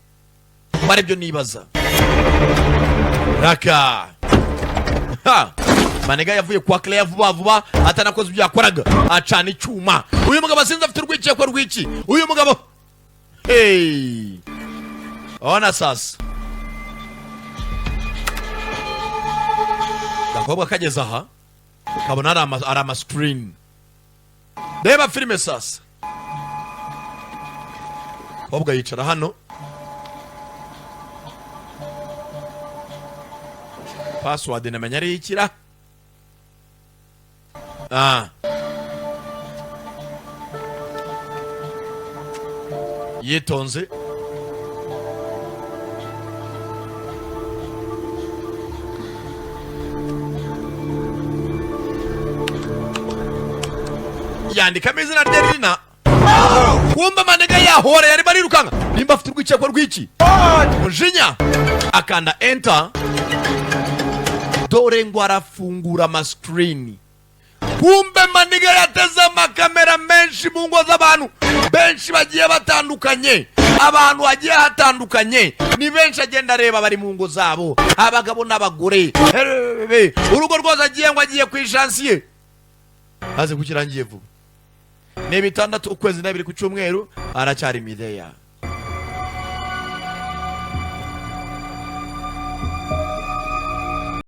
ko aribyo nibaza raka. Ha! Maniga yavuye kwa Claire vuba vuba, atanakoze ibyo yakoraga, acana icyuma. Uyu mugabo asinze, afite urwikekwe rw'iki uyu mugabo. Hey, ona sasa, gakobwa kageze aha kabona ari ama screen. Reba filime sasa, kobwa yicara hano, password namenya ari ikira. Ah, yitonze. Yandikamo izina rye rina. Kumva maniga yahora yarimo arirukanka, nimba afite urwikekwe rw'iki mujinya, akanda enter. Dore ngo arafungura amasikirini. Kumbe maniga yateze amakamera menshi mu ngo z'abantu benshi bagiye batandukanye, abantu hagiye hatandukanye ni benshi. Agenda areba bari mu ngo zabo, abagabo n'abagore. Hererere, urugo rwose agiye ngo agiye ku ishansiye aze kukirangiye vuba. Ni 6 ukwezi n'abiri ku cyumweru, aracyari mideya.